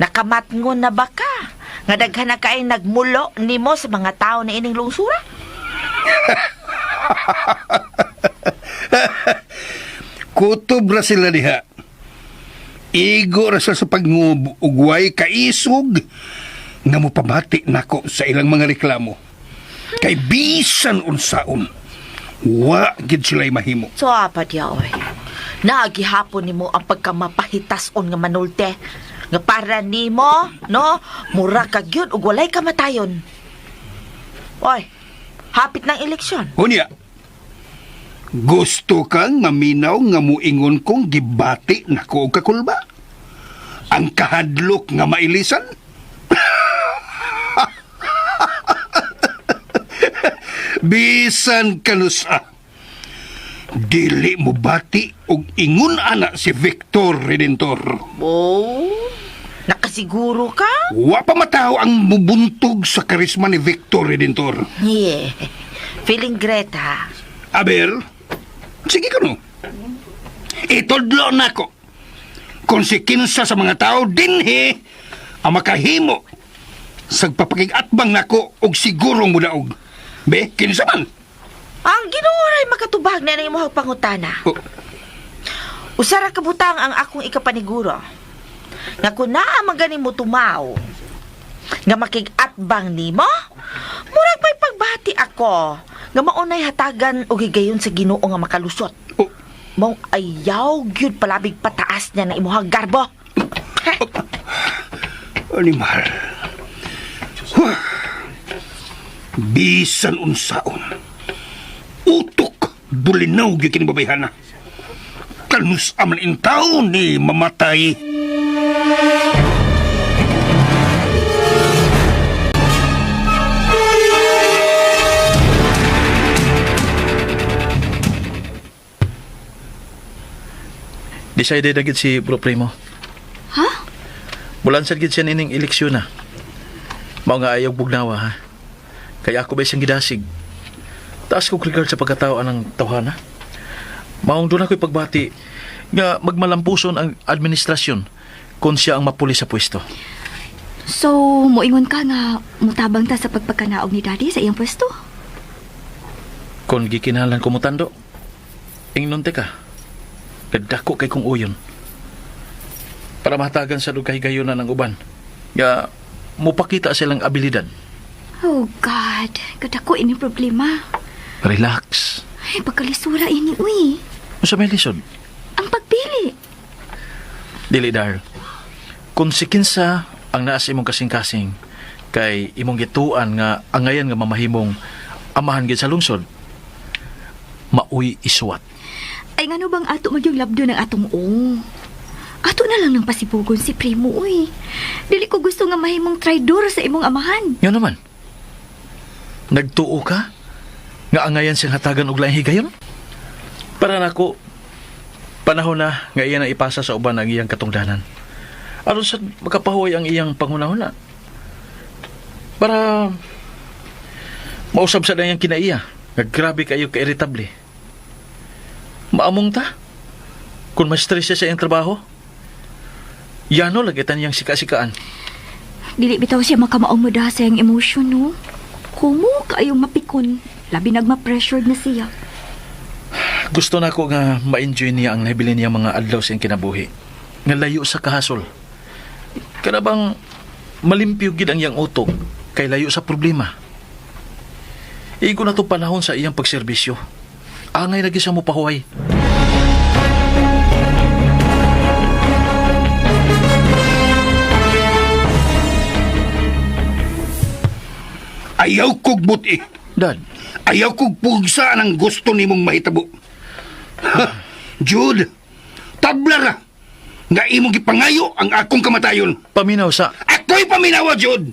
nakamatngon na ba ka? Nga daghan na kay nagmulo nimo sa mga tao na ining lungsura? Kutob ra sila diha. Igo ra sila sa pagngugway kaisog nga mopamati nako sa ilang mga reklamo. Kay bisan unsaon, wa gid sila'y mahimo. So, apa diya, oy. Naagihapon nimo ang pagkamapahitason nga manulte. Nga para nimo, no? Mura ka gyud ug walay kamatayon. Oy, hapit ng eleksyon. Unya, gusto kang maminaw nga muingon kong gibati nako og kakulba? Ang kahadlok nga mailisan? Bisan kanusa, dili mo bati og ingon ana si Victor Redentor. Oh, nakasiguro ka? Wa pa mataw ang mubuntog sa karisma ni Victor Redentor. Yeah. Feeling great, ha? Aber, sige ka no. Itudlo nako. Kung si kinsa sa mga tao dinhi ang makahimo sa papakigatbang nako og sigurong mudaog. Be, kinsa man? Ang Ginoo ray makatubag na ng imong pangutana. Oh, Usara ka butang ang akong ikapaniguro. Nga kun naa man gani mo tumaw, nga makig-atbang nimo, murag may pagbati ako nga maunay hatagan og higayon sa Ginoo nga makalusot. oh, Mong ayaw gyud palabig pataas niya na imuhang garbo. Animal. Huh. Bisan unsaon. Utok bulinaw gyud kini babayhana. Kanus aman intaw ni mamatay. Decided na gid si Bro Primo. Ha? Bulan sad gid siya nining eleksyon na. Mao nga ayaw bugnawa ha. Kaya ako ba siyang gidasig. Taas ko regard sa pagkatao anang tawhana. Maong doon ako'y pagbati nga magmalampuson ang administrasyon kung siya ang mapuli sa pwesto. So, moingon ka nga mutabang ta sa pagpagkanaog ni Daddy sa iyang pwesto? Kung gikinahanglan ko mutando, ingnon te ka. Kadako kay kong uyon. Para mahatagan sa dugay gayunan ng uban. Nga mupakita silang abilidad. Oh God, kadako ini problema. Relax. Ay, pagkalisura ini, uy. Unsa may lisod? Ang pagpili. Dili dar. Kung si kinsa ang naa sa imong kasing-kasing kay imong gituan nga angayan nga mamahimong amahan gid sa lungsod. Maoy isuwat. Ay, ngano bang ato magyong labdo ng atong o? Ato na lang ng pasibugon si Primo, uy. Dili ko gusto nga mahimong traidor sa imong amahan. Nga naman. Nagtuo ka? Nga angayan siyang hatagan og laing higayon? Para nako, panahon na nga iya na ipasa sa uban ang iyang katungdanan. Aron sa makapahuway ang iyang panghunahuna. Para mausab sa iyang kinaiya. Nga grabe kayo ka-irritable. Maamong ta? Kung ma-stress siya sa iyang trabaho? Yano lagitan niyang sika-sikaan. Dili bitaw siya makamaong mo sa iyang emotion, no? Kumo kaayong mapikon. Labi nagma-pressured na siya. Gusto na ko nga ma-enjoy niya ang nahibili niya mga adlaw sa iyang kinabuhi. Nga layo sa kahasol. Kana bang malimpyo gid ang iyang utok kay layo sa problema. Igo na to panahon sa iyang pagserbisyo. Angay lagi siya mo pahuway. Ayaw kog buti. Dad, Ayaw kog pugsa ang gusto nimong mahitabo. Ha, Jude, tabla ra. Nga imong gipangayo ang akong kamatayon. Paminaw sa... Ako'y paminawa, Jude.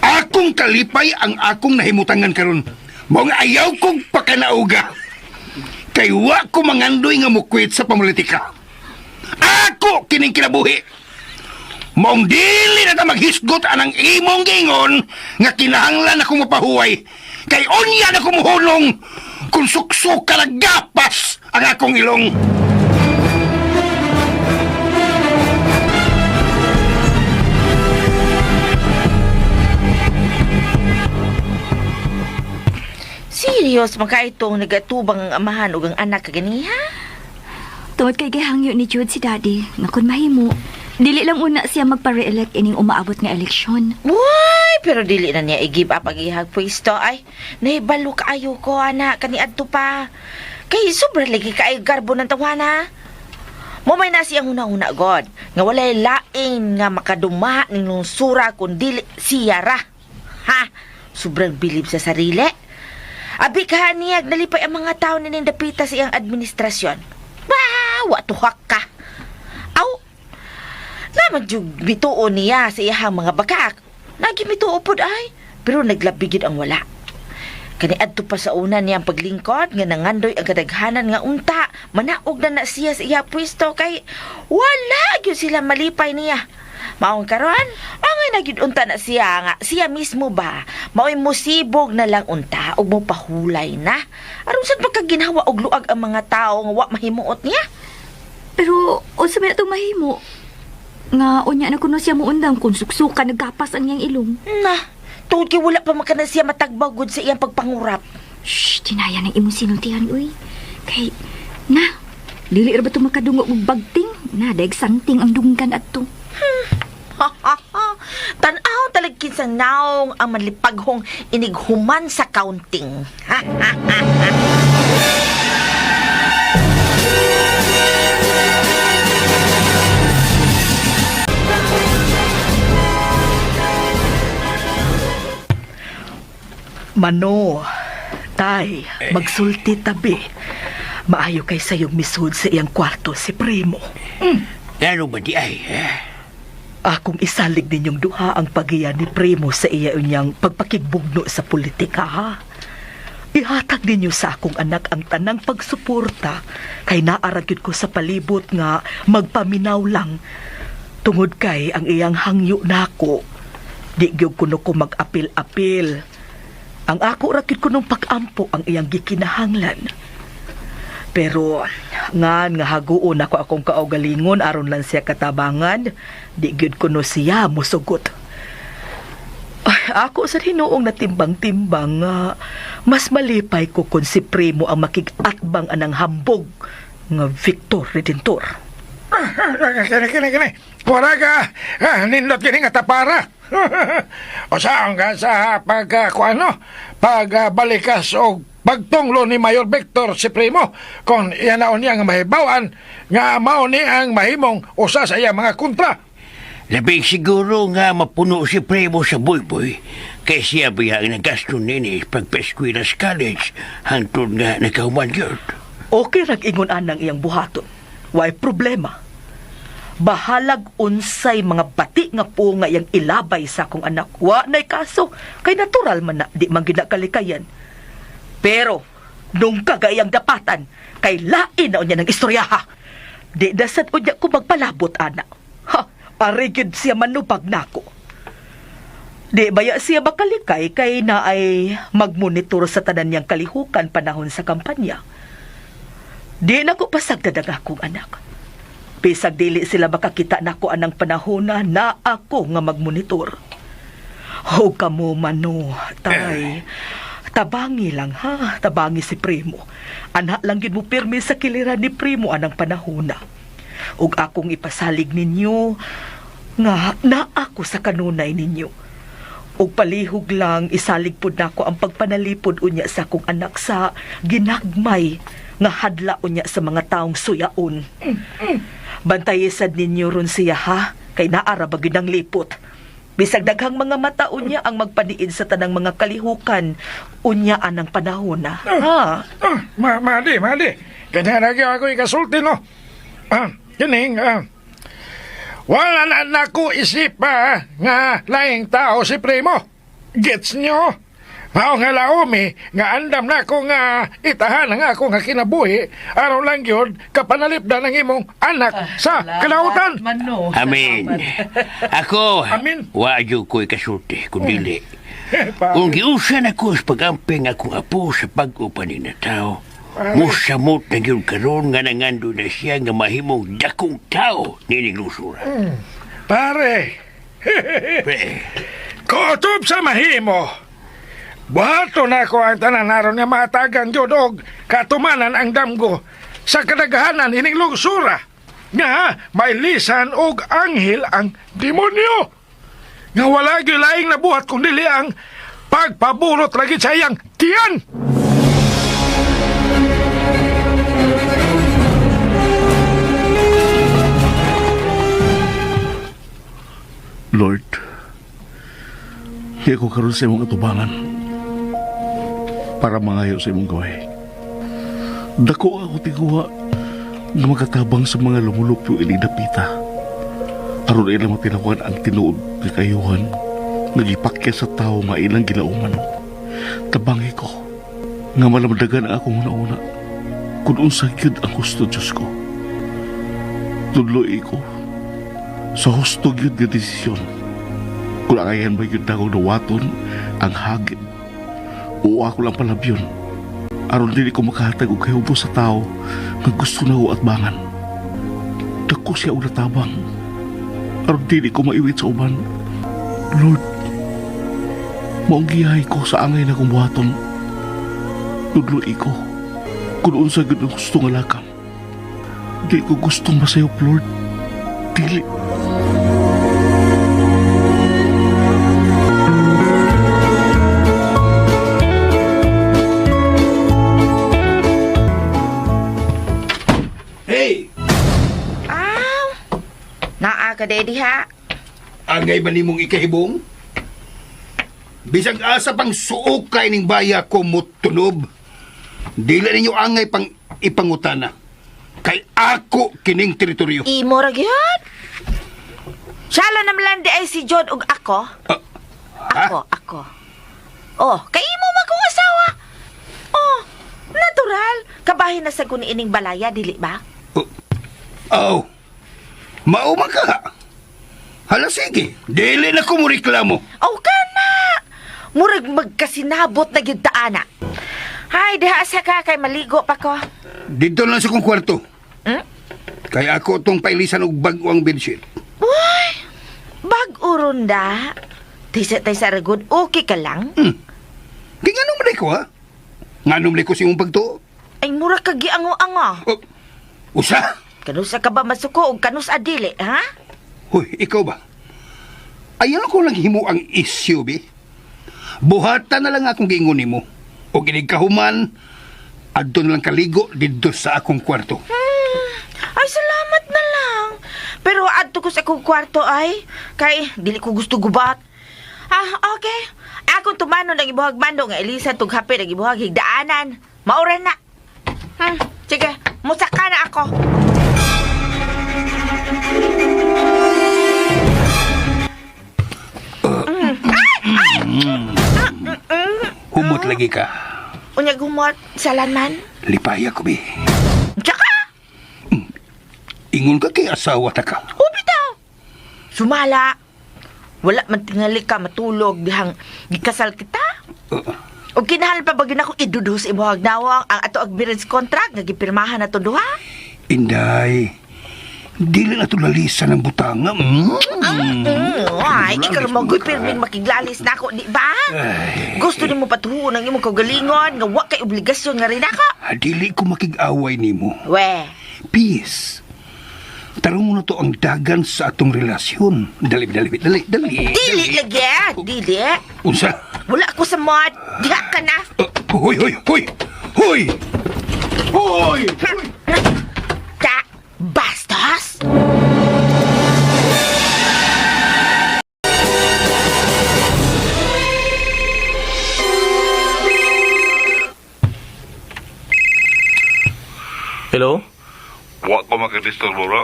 Akong kalipay ang akong nahimutangan karon. Mao nga ayaw kong pakanauga. Kay wa ko mangandoy nga mukwit sa pamulitika. Ako kining kinabuhi. Maong dili na ta maghisgot anang imong gingon nga kinahanglan ako mapahuway. Kay unya na ko muhulong kung suksok ka gapas ang akong ilong. Serious man ka itong nagatubang ang amahan ug ang anak kaganiha? Tungod kay gihangyo ni Jude si Daddy, nga kun mahimo, dili lang una siya magpa-re-elect ining umaabot nga eleksyon. Why? Pero dili na niya i-give up ang ihag pwesto. Ay, nahibalo kaayo ko, anak, kaniadto pa. Kay sobra lagi kaayo garbo ng tawana. Mo may na siyang huna-huna, God. Nga walay lain nga makaduma ning lungsura kun dili siya ra. Ha? Sobrang bilib sa sarili. Abi ka niya, nalipay ang mga tao nining dapita sa iyang administrasyon. Ba, wa tuhak ka. Aw, naman jug bituo niya sa iyahang mga bakak. Nagimituo pod ay, pero naglabigid ang wala. Kaniadto pa sa una niyang paglingkod nga nangandoy ang kadaghanan nga unta, manaog na na siya sa iya pwesto kay wala gyud sila malipay niya. Maong karon, angay na gyud unta na siya nga siya mismo ba maoy musibog na lang unta ug mopahulay na. Aron sad pagkaginhawa og luag ang mga tawo nga wa mahimuot niya? Pero unsa may atong mahimo? Nga unya na kuno siya muundang kung suksukan naggapas ang iyang ilong. Na, tungod kay wala pa man kana siya matagbag gud sa iyang pagpangurap. Shh, tinaya ng imong sinultihan uy. Kay na, dili ra ba to makadungog og bagting? Na, daig santing ang dunggan adto. Tan-aw talag kinsang naong ang manlipaghong inighuman sa counting. Mano, tay, magsulti tabi. Maayo kay sayong misud sa iyang kwarto si Primo. Lalo ba di ay, ha? Akong isalig ninyong duha ang pagiya ni Primo sa iya unyang pagpakigbugno sa politika, ha? Ihatag ninyo sa akong anak ang tanang pagsuporta kay naara gyud ko sa palibot nga magpaminaw lang tungod kay ang iyang hangyo nako. Di gyud kuno ko mag-apil-apil. Ang ako ra gyud kunong pag-ampo ang iyang gikinahanglan. Pero ngan nga haguon ako akong kaugalingon aron lang siya katabangan, di gyud kuno siya mosugot. Ay, ako sa hinuong natimbang-timbang nga mas malipay ko kung si Primo ang makig-atbang anang hambog nga Victor Redentor. Kini, kini, kini. Wala ka, nindot kini nga tapara. O saan ka sa pag, kuano, pag balikas o pagtunglo ni Mayor Victor si Primo, kung iyan na niya nga mahibawan, nga mao ni ang mahimong usa sa iya mga kontra. Labing siguro nga mapuno si Primo sa buyboy, kay siya ba ang nagasto nini pagpeskwela sa college, hangtod nga nakahuman yun. Okay rag ingon anang iyang buhaton. Way problema. Bahalag unsay mga bati nga po nga iyang ilabay sa akong anak. Wa na'y kaso, kay natural man na di man gid na kalikayan. Pero, nung kagayang dapatan, kay lain na unya ng istoryaha. Di dasad unya ko magpalabot, ana. Ha, arigid siya manubag nako. Di baya siya makalikay kay na ay magmonitor sa tanan niyang kalihukan panahon sa kampanya. Di na ko pasagdad ang akong anak. Bisag dili sila makakita nako anang panahona na ako nga magmonitor. Ho kamo mano, tay. Tabangi lang ha, tabangi si Primo. Anak lang yun mo pirmi sa kiliran ni Primo anang panahona. Ug akong ipasalig ninyo nga na ako sa kanunay ninyo. Ug palihog lang isalig pud nako ang pagpanalipod unya sa akong anak sa ginagmay nga hadla unya sa mga taong suyaon. Bantayisad ninyo ron siya ha, kay naara ba gyud ang lipot. Bisag daghang mga mata unya ang magpaniid sa tanang mga kalihukan unya anang panahon na. Ha? Mali, mali. Kanya lagi ako ikasulti, no? Kining, wala na nako isipa nga laing tao si Primo. Gets nyo? Mao nga laomi, nga andam na ko nga itahan ang ako nga kinabuhi, araw lang yun, kapanalipdan ang imong anak sa kalautan. Mano. Amin. Ako, Amin. wa jud ko'y kasulti, kung dili. Kung giusan ako sa pag-amping akong apo sa pag-upan ni na tao, musamot na gyud karon nga nangando na siya nga mahimong dakong tao nining lusura. Pare, Pre, kutob sa mahimo. Buhato na ko ang tanan aron nga matagan gyud og katumanan ang damgo sa kadaghanan ining lugsura nga may lisan og anghel ang demonyo nga wala gyud laing nabuhat kun dili ang pagpaburot lagi sa iyang tiyan. Lord, di ako karon sa imong atubangan para mangayo sa imong gaway. Dako ako tiguha nga makatabang sa mga lumulupyo ini dapita. Aron ilang matinawan ang tinuod nga kayuhan nga gipakya sa tawo nga ilang gilauman. Tabangi ko nga malamdagan ang akong una-una kung unsa gyud ang gusto Diyos ko. Tudloy ko sa husto gyud nga desisyon. Kung angayan ba gyud akong dawaton ang hagit o ako lang palabyon aron dili ko makahatag og kahubo sa tao nga gusto na ko atbangan. Dako siya og natabang aron dili ko maiwit sa uban. Lord, maong giyahay ko sa angay na kong buhaton. Tudloy ko kung unsa gyud ang gusto nga lakam. Di ko gustong masayop, Lord. Dili. Hey! Aw! Naa ka, Daddy, ha? Angay ba nimong ikahibong? Bisag asa pang suokay ning baya ko mutunob. Dili ninyo angay pang ipangutana. Kay ako kining teritoryo. Imo ra gyud. Shala naman di ay si John ug ako. Ah, Ako, ako. Oh, kay imo man kong asawa. Oh, natural. Kabahin na sa kuni ining balaya, dili ba? Oh. Mao man ka. Hala sige, dili na ko mo reklamo. Oh, kana. Murag magkasinabot na gyud ta ana. Hay, diha sa ka kay maligo pa ko. Dito lang sa kong kwarto. Hmm? Kay ako tong pailisan og bag-o ang bedsheet. Uy, bag-o ronda. Tisa taysa ragod, okay ka lang? Kay nganong man ko ha? Nganong man ko sa imong pagtuo? Ay, mura ka giango-ango. Oh, usa? Kanusa ka ba masuko og kanus adili, ha? Hoy, ikaw ba? Ayaw ko lang himo ang issue, bi. Buhatan na lang akong giingon nimo. O ginig kahuman, adto na lang kaligo didto sa akong kwarto. Ay, salamat na lang. Pero adto ko sa akong kwarto ay, kay dili ko gusto gubat. Ah, okay. Akong tumano ng ibuhag mando nga Elisa tughapi ng ibuhag higdaanan. Maura na. Sige, musaka na ako. Humot lagi ka. Unya gumot, salan man. Lipaya ko, bi. Tsaka, Ingon ka kay asawa ta ka. ubi daw. Sumala. Wala man tingali ka matulog dihang gikasal kita. O kinahal pa ba gyud ako iduduh sa imuhag nawang ang ato ang marriage contract nga gipirmahan nato duha? Inday, dili na to lalisan ang butanga. Ay, ikaw mo gud pirming makiglalis na ako, di ba? Gusto nimo patuhon ang imong kaugalingon nga wa kay obligasyon nga rin ako. Dili ko makig-away nimo. We, Peace. Tarong mo na to ang dagan sa atong relasyon. Dali, dali, dali, dali. dili lagi, ah, dili. Unsa? Wala ko sa mod. Diha ka na. Hoy, hoy, hoy! Hoy! Hoy! Ta, bastos. Hello? Wa ko makadisturbo, bro.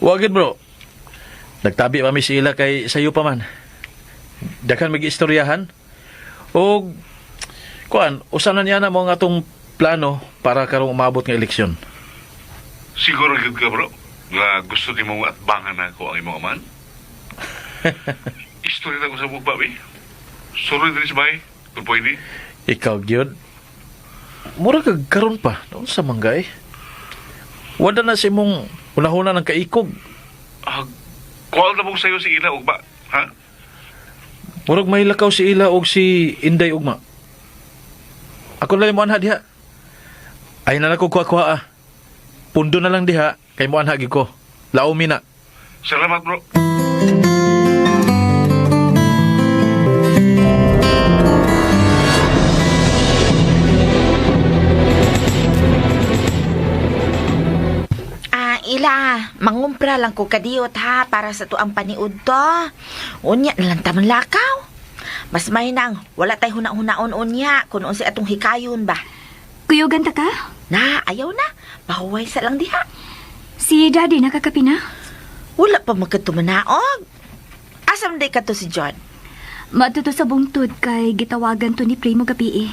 Wagid bro. Nagtabi pa mi si ila kay sayo pa man. Daghan mag-istoryahan. Og kuan, usa na niya na mo ang atong plano para karong umabot nga eleksyon. Siguro gyud ka, bro. Nga gusto ni mong atbangan na ako ang imong aman. Istorya na ko sa mugba, bi. Sorry diri sa bahay. Kung pwede. Ikaw gyud. Mura kag karon pa, unsa man gay? Wala na si mong unahuna ng kaikog. Ah, kuwal na mong sayo si Ila, ugba. Ha? Murag may lakaw si Ila og si Inday ugma. Ako lang mo anha diha. Ay na lang ko kuha-kuha ah. Pundo na lang diha kay mo anha gyud ko. Laomi na. Salamat, bro. Ah, ila, mangumpra lang ko kadiyot ha para sa tuang paniud to. Unya na lang tamang lakaw. Mas may nang wala tay huna-hunaon unya kung unsay atong hikayon ba. Kuyugan ta ka? Na, ayaw na. Pahuway sa lang diha. Si Daddy nakakapi na? Wala pa magkatumanaog. Asam day ka to si John? Matuto sa bungtod kay gitawagan to ni Primo gabi eh.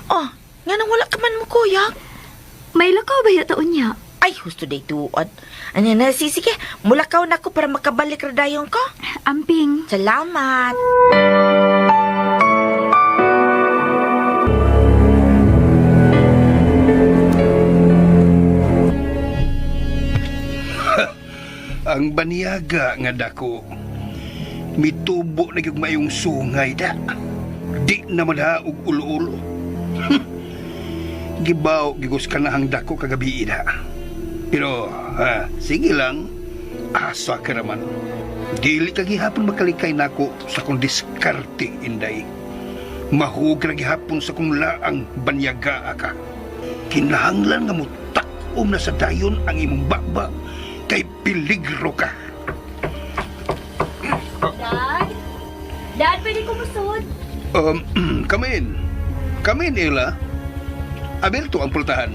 Oh, nga nang wala ka man mo kuyang. May lakaw ba yata unya? Ay, husto day tuod. Ano na, sige, mulakaw na ko para makabalik ra dayon ko. Amping. Salamat. Ang baniaga nga dako. Mitubo na gyud mayong sungay da. Di na madha og ulo-ulo. Gibaw gigos ka na ang dako kagabi da. Pero ha, sige lang, asa ka raman. Dili ka gihapon makalikay nako sa kong diskarte, Inday. Mahug ra gihapon sa kong laang banyaga ka. Kinahanglan nga mutak-om na sa dayon ang imong bakba kay peligro ka. Dad? Dad, pwede ko musod. Come in. Come in, Ella. Abelto ang pultahan.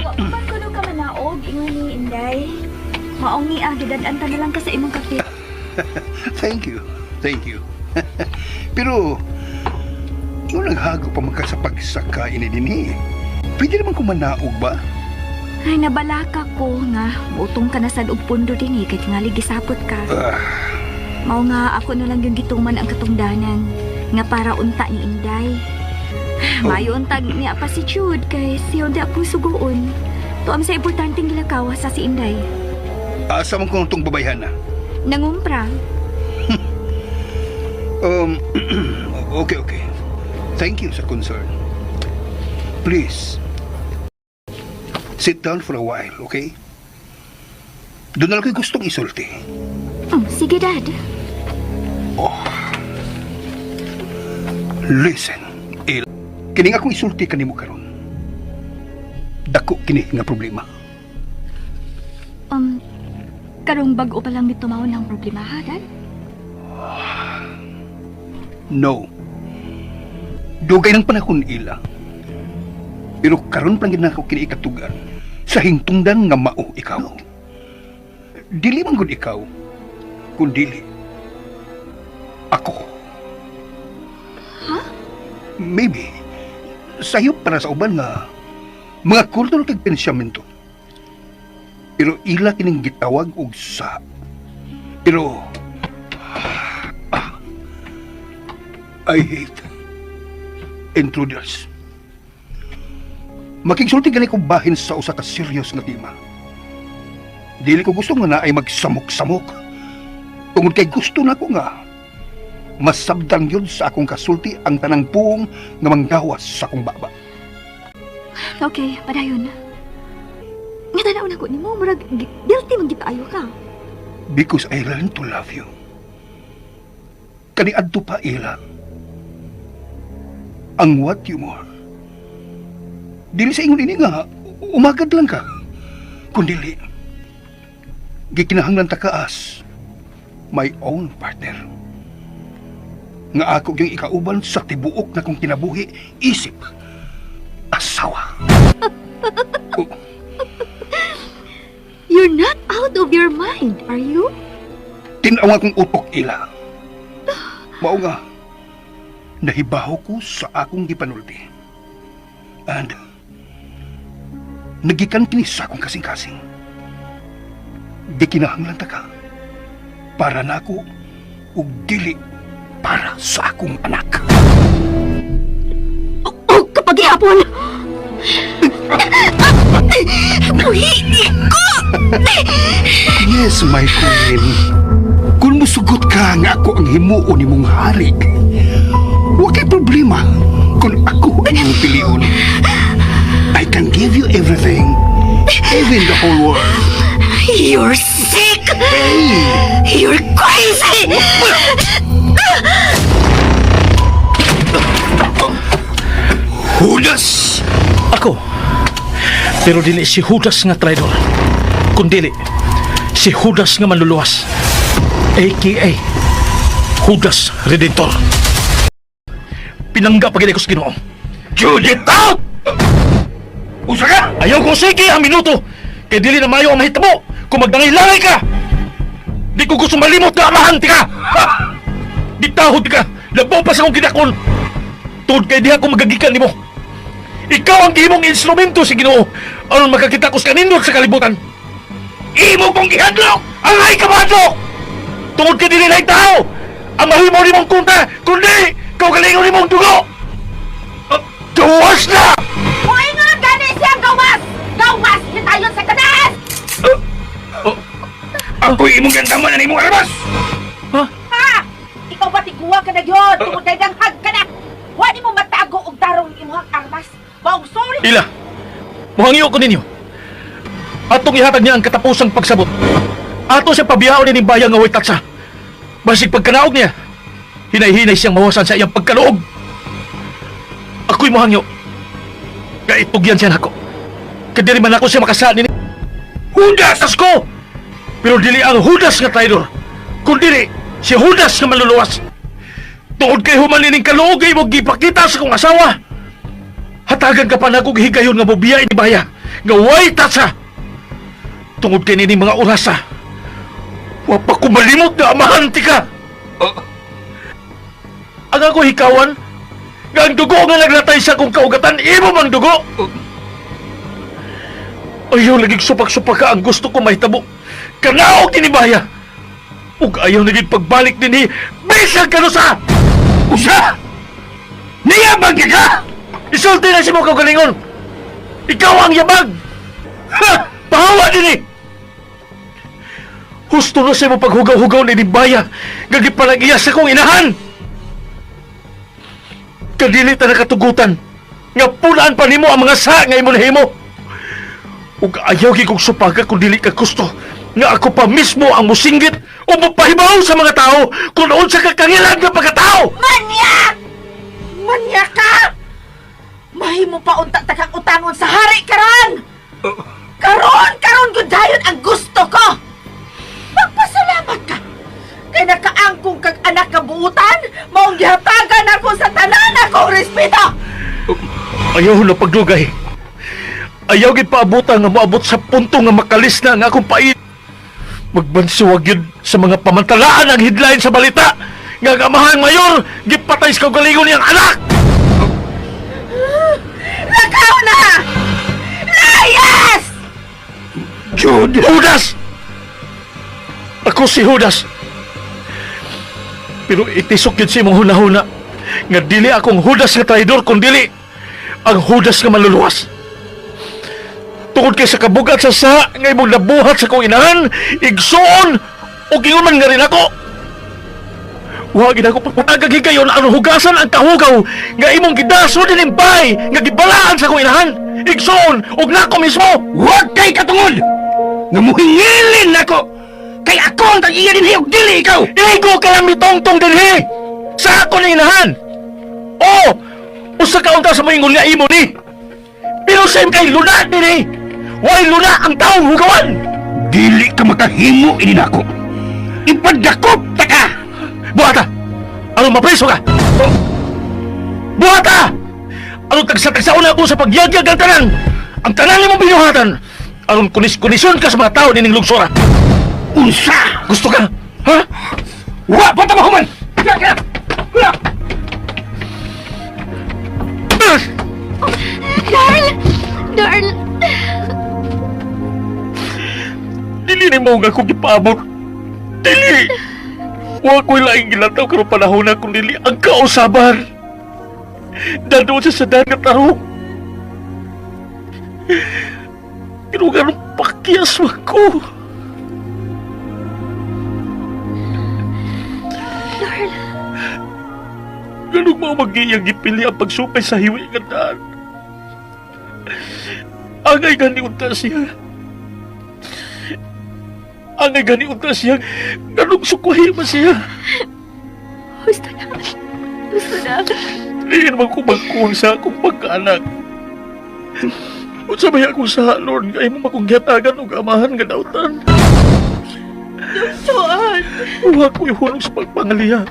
Wa pa man kuno ka manaog, ingon ni Inday. Maong ni gidad-an ta na lang ka sa imong kape. Thank you. Thank you. Pero, kung naghago pa man ka sa pagsaka ini dinhi, pwede naman kung manaog ba? Ay, nabalaka ko nga mutong ka na sad og pundo dinhi kay tingali gisapot ka. Ah, Mao nga ako na lang yung gituman ang katungdanan nga para unta ni Inday. Mayo untag niya pa si Jude kay siya unta akong suguon. Tuam sa importanteng gilakaw sa si Inday. Asa man kung itong babayhan na? Nangumpra. Okay. Thank you sa concern. Please, sit down for a while, okay? Doon na lang ko'y gustong isulti. Sige, Dad. Listen, Il. Kining akong isulti kanimo karon. Dako kini nga problema. Karong bag-o pa lang mitumaon ng problema, ha, Dad? No. Dugay ng panahon, Ila. Pero karon pa lang gid na ako kini ikatugan sa hingtungdan nga mao ikaw. Dili man gud ikaw, kun dili ako. Ha? Maybe sayop para sa uban nga mga kultur kag pensamento. Pero ila kining gitawag og sa. Pero I hate intruders. Makigsulti gani ko bahin sa usa ka serious nga tema. Dili ko gusto nga naay magsamok-samok. Tungod kay gusto nako nga masabdan gyud sa akong kasulti ang tanang puong nga manggawas sa akong baba. Okay, padayon. Nga tanaw na ko nimo, murag guilty man gyud kaayo ka. Because I learned to love you. Kaniadto pa, Ila. Ang what you more. Dili sa ingon ini nga, umagad lang ka. Kundili, gikinahanglan ta ka as my own partner. Nga ako yung ikauban sa tibuok na kong kinabuhi, isip, asawa. Oh, You're not out of your mind, are you? Tinaw akong utok, Ila. Mao nga, nahibaw ko sa akong gipanulti. And, nagikan kini sa akong kasing-kasing. Gikinahanglan ta ka para nako ug dili para sa akong anak. Oh, kapaghihapon! Buhi ko! Yes, my queen. Kung musugot ka nga ako ang himuon nimong hari, wa kay problema kung ako ang imong pilion. I can give you everything, even the whole world. You're sick! Hey! You're crazy! Judas! Ako. Pero dili si Judas nga traidor. Kundili, si Judas nga manluluwas. AKA Judas Redentor. Pinangga pa ko sa Ginoo. Judith out! Usa ka! Ayaw ko sige ang minuto. Kay dili na mayo ang mahitabo kung magdangay-langay ka. Di ko gusto malimot nga amahan ti ka. Ha! Di tahod ka. Labaw pa sa akong gidakon. Tuod kay diha ko magagikan nimo. Ikaw ang gihimong instrumento sa Ginoo aron makakita ko sa kanindot sa kalibutan. Imo kong gihadlok! Angay ka mahadlok! Tungod kay dili laing tao! Ang mahimo nimong kunta, kundi kaugalingon nimong dugo! Gawas na! Hoy nga, gani siya gawas! Gawas! Hitayon sa tanas! Ako'y imong gandaman na imong armas! Ha? Ha? Ikaw ba tiguan ka na yun? Tungod kay danghag ka na! Wa nimo matago og tarong imong armas. Maong sorry. Ila, muhangyo ko ninyo. Atong ihatag niya ang katapusang pagsabot. Ato siya pabiyaon ni bayang nga way taksa. Basig pagkanaog niya, hinay-hinay siyang mawasan sa iyang pagkaluog. Ako'y muhangyo. Kaitugyan siya nako. Kadiri man ako siya makasaan ni Judas! Asko! Pero dili ang Judas nga traidor, kun dili si Judas nga manluluwas. Tungod kay human ining kaluoy mo gipakita sa kong asawa. Hatagan ka pa nako og higayon nga mobiya ini baya, nga way tatsa. Tungod kay nining mga orasa, wa pa ko malimot nga amahan ti ka. Ang ako hikawan, nga ang dugo nga naglatay sa akong kaugatan, imo mang dugo. Ayaw laging supak-supak ka ang gusto ko mahitabo. Kanaog dinibaya. Ug ayaw naging pagbalik dinhi bisag kanusa. Usa! Niyabag ka ka! Isulti na si mo kaugalingon. Ikaw ang yabag. Ha! Pahawa dinhi. Husto na sa imo paghugaw-hugaw ni Dibaya nga gipalag-iya sa kong inahan. Kadili ta nakatugutan nga pulaan pa nimo ang mga sa nga imo nahimo. Ug ayaw gyud kong supaga kung dili ka gusto nga ako pa mismo ang musinggit o mupahibaw sa mga tao kung unsa ka kangilan nga pagkatao. Manyak! Manyak ka! Mahimo pa unta ta kang utangon sa hari karon! Karon, karon gud dayon ang gusto ko! Magpasalamat ka! Kay nakaangkong kag anak kabuutan, maong gihatagan ako sa tanan akong respeto! Ayaw na paglugay. Ayaw gid paabutan nga moabot sa punto nga makalis na ang akong pait. Magbansuwag yun sa mga pamantalaan ang headline sa balita nga ang amahang mayor gipatay sa kaugalingon niyang anak. Lakaw na! Layas! Jude! Judas! Ako si Judas. Pero itisok yun sa imong hunahuna nga dili akong Judas nga traidor kung dili ang Judas nga manluluwas. Tungod kay sa kabugat sa sa nga imong nabuhat sa kong inahan, igsuon o ingon man nga rin ako. Wa gid ako pagpatagag higayon ang hugasan ang kahugaw nga imong gidaso dining bay nga gibalaan sa kong inahan, igsuon ug nako mismo. Huwag kay katungod! Nga muhingilin nako! Kay ako ang tag-iya dinhi ug dili ikaw! Igo ka lang mitongtong dinhi sa ako ni inahan. Oo, usa ka unta sa moingon nga imo ni. Pero sa kay luna dinhi. Way luna ang taong hugawan. Dili ka makahimo ini nako. Ipadakop ta ka! Buhata! Aron mapreso ka? Buhata! Aron tagsa-tagsaon na ako sa pagyagyag ang tanan. Ang tanan nimong binuhatan. Aron kunis-kunisyon ka sa mga tao nining lungsora. Unsa? Gusto ka? Ha? Wa pa ta mahuman! Darl! Darl! Dili ni mo nga akong gipaabot. Dili! Wa ko'y laing gilantaw karong panahon na kung dili ang kausaban. Dadon siya sa dagat tarong. Pero ganun pakyas man ko. Darl! Ganun mao magiyang gipili ang pagsupay sa hiwi nga daan. Angay gani unta siya. Angay gani unta siya. Ganong sukwahi man siya. Gusto na. Gusto na. Diin man ko magkuwang sa akong pagkaanak. Unsa may akong sa Lord, nga imo makong gihatagan og amahan nga dautan. Joan! Wa ko'y hunong sa pagpangaliya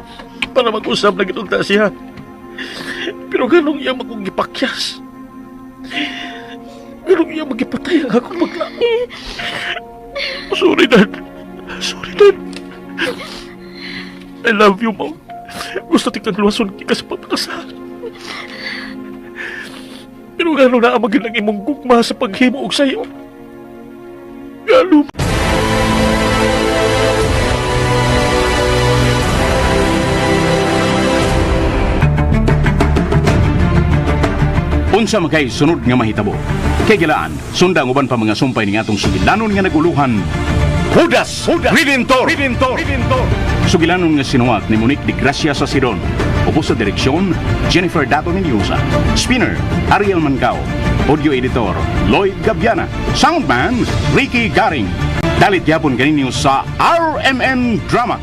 para mag-usab na gitunta siya. Pero ganong iya makong gipakyas. Ganong iya magipatay ang akong paglaom. Sorry, Dad. Sorry, Dad. I love you, Mom. Gusto tikang luwason ka sa pagpakasal. Pero gano'n na ang maging imong gugma sa paghimo og sayo. Gano'n. Unsa man kay sunod nga mahitabo? Kay gilaan, sunda ang uban pa mga sumpay ning atong sugilanon nga naguluhan. Judas, Judas Redentor, Redentor, Redentor. Sugilanon nga sinuwat ni Monique de Gracia sa Sidon. Ubos sa direksyon, Jennifer Dato Mendoza. Spinner, Ariel Mancao. Audio editor, Lloyd Gabiana. Soundman, Ricky Garing. Dalit yapon kaninyo sa RMN Drama.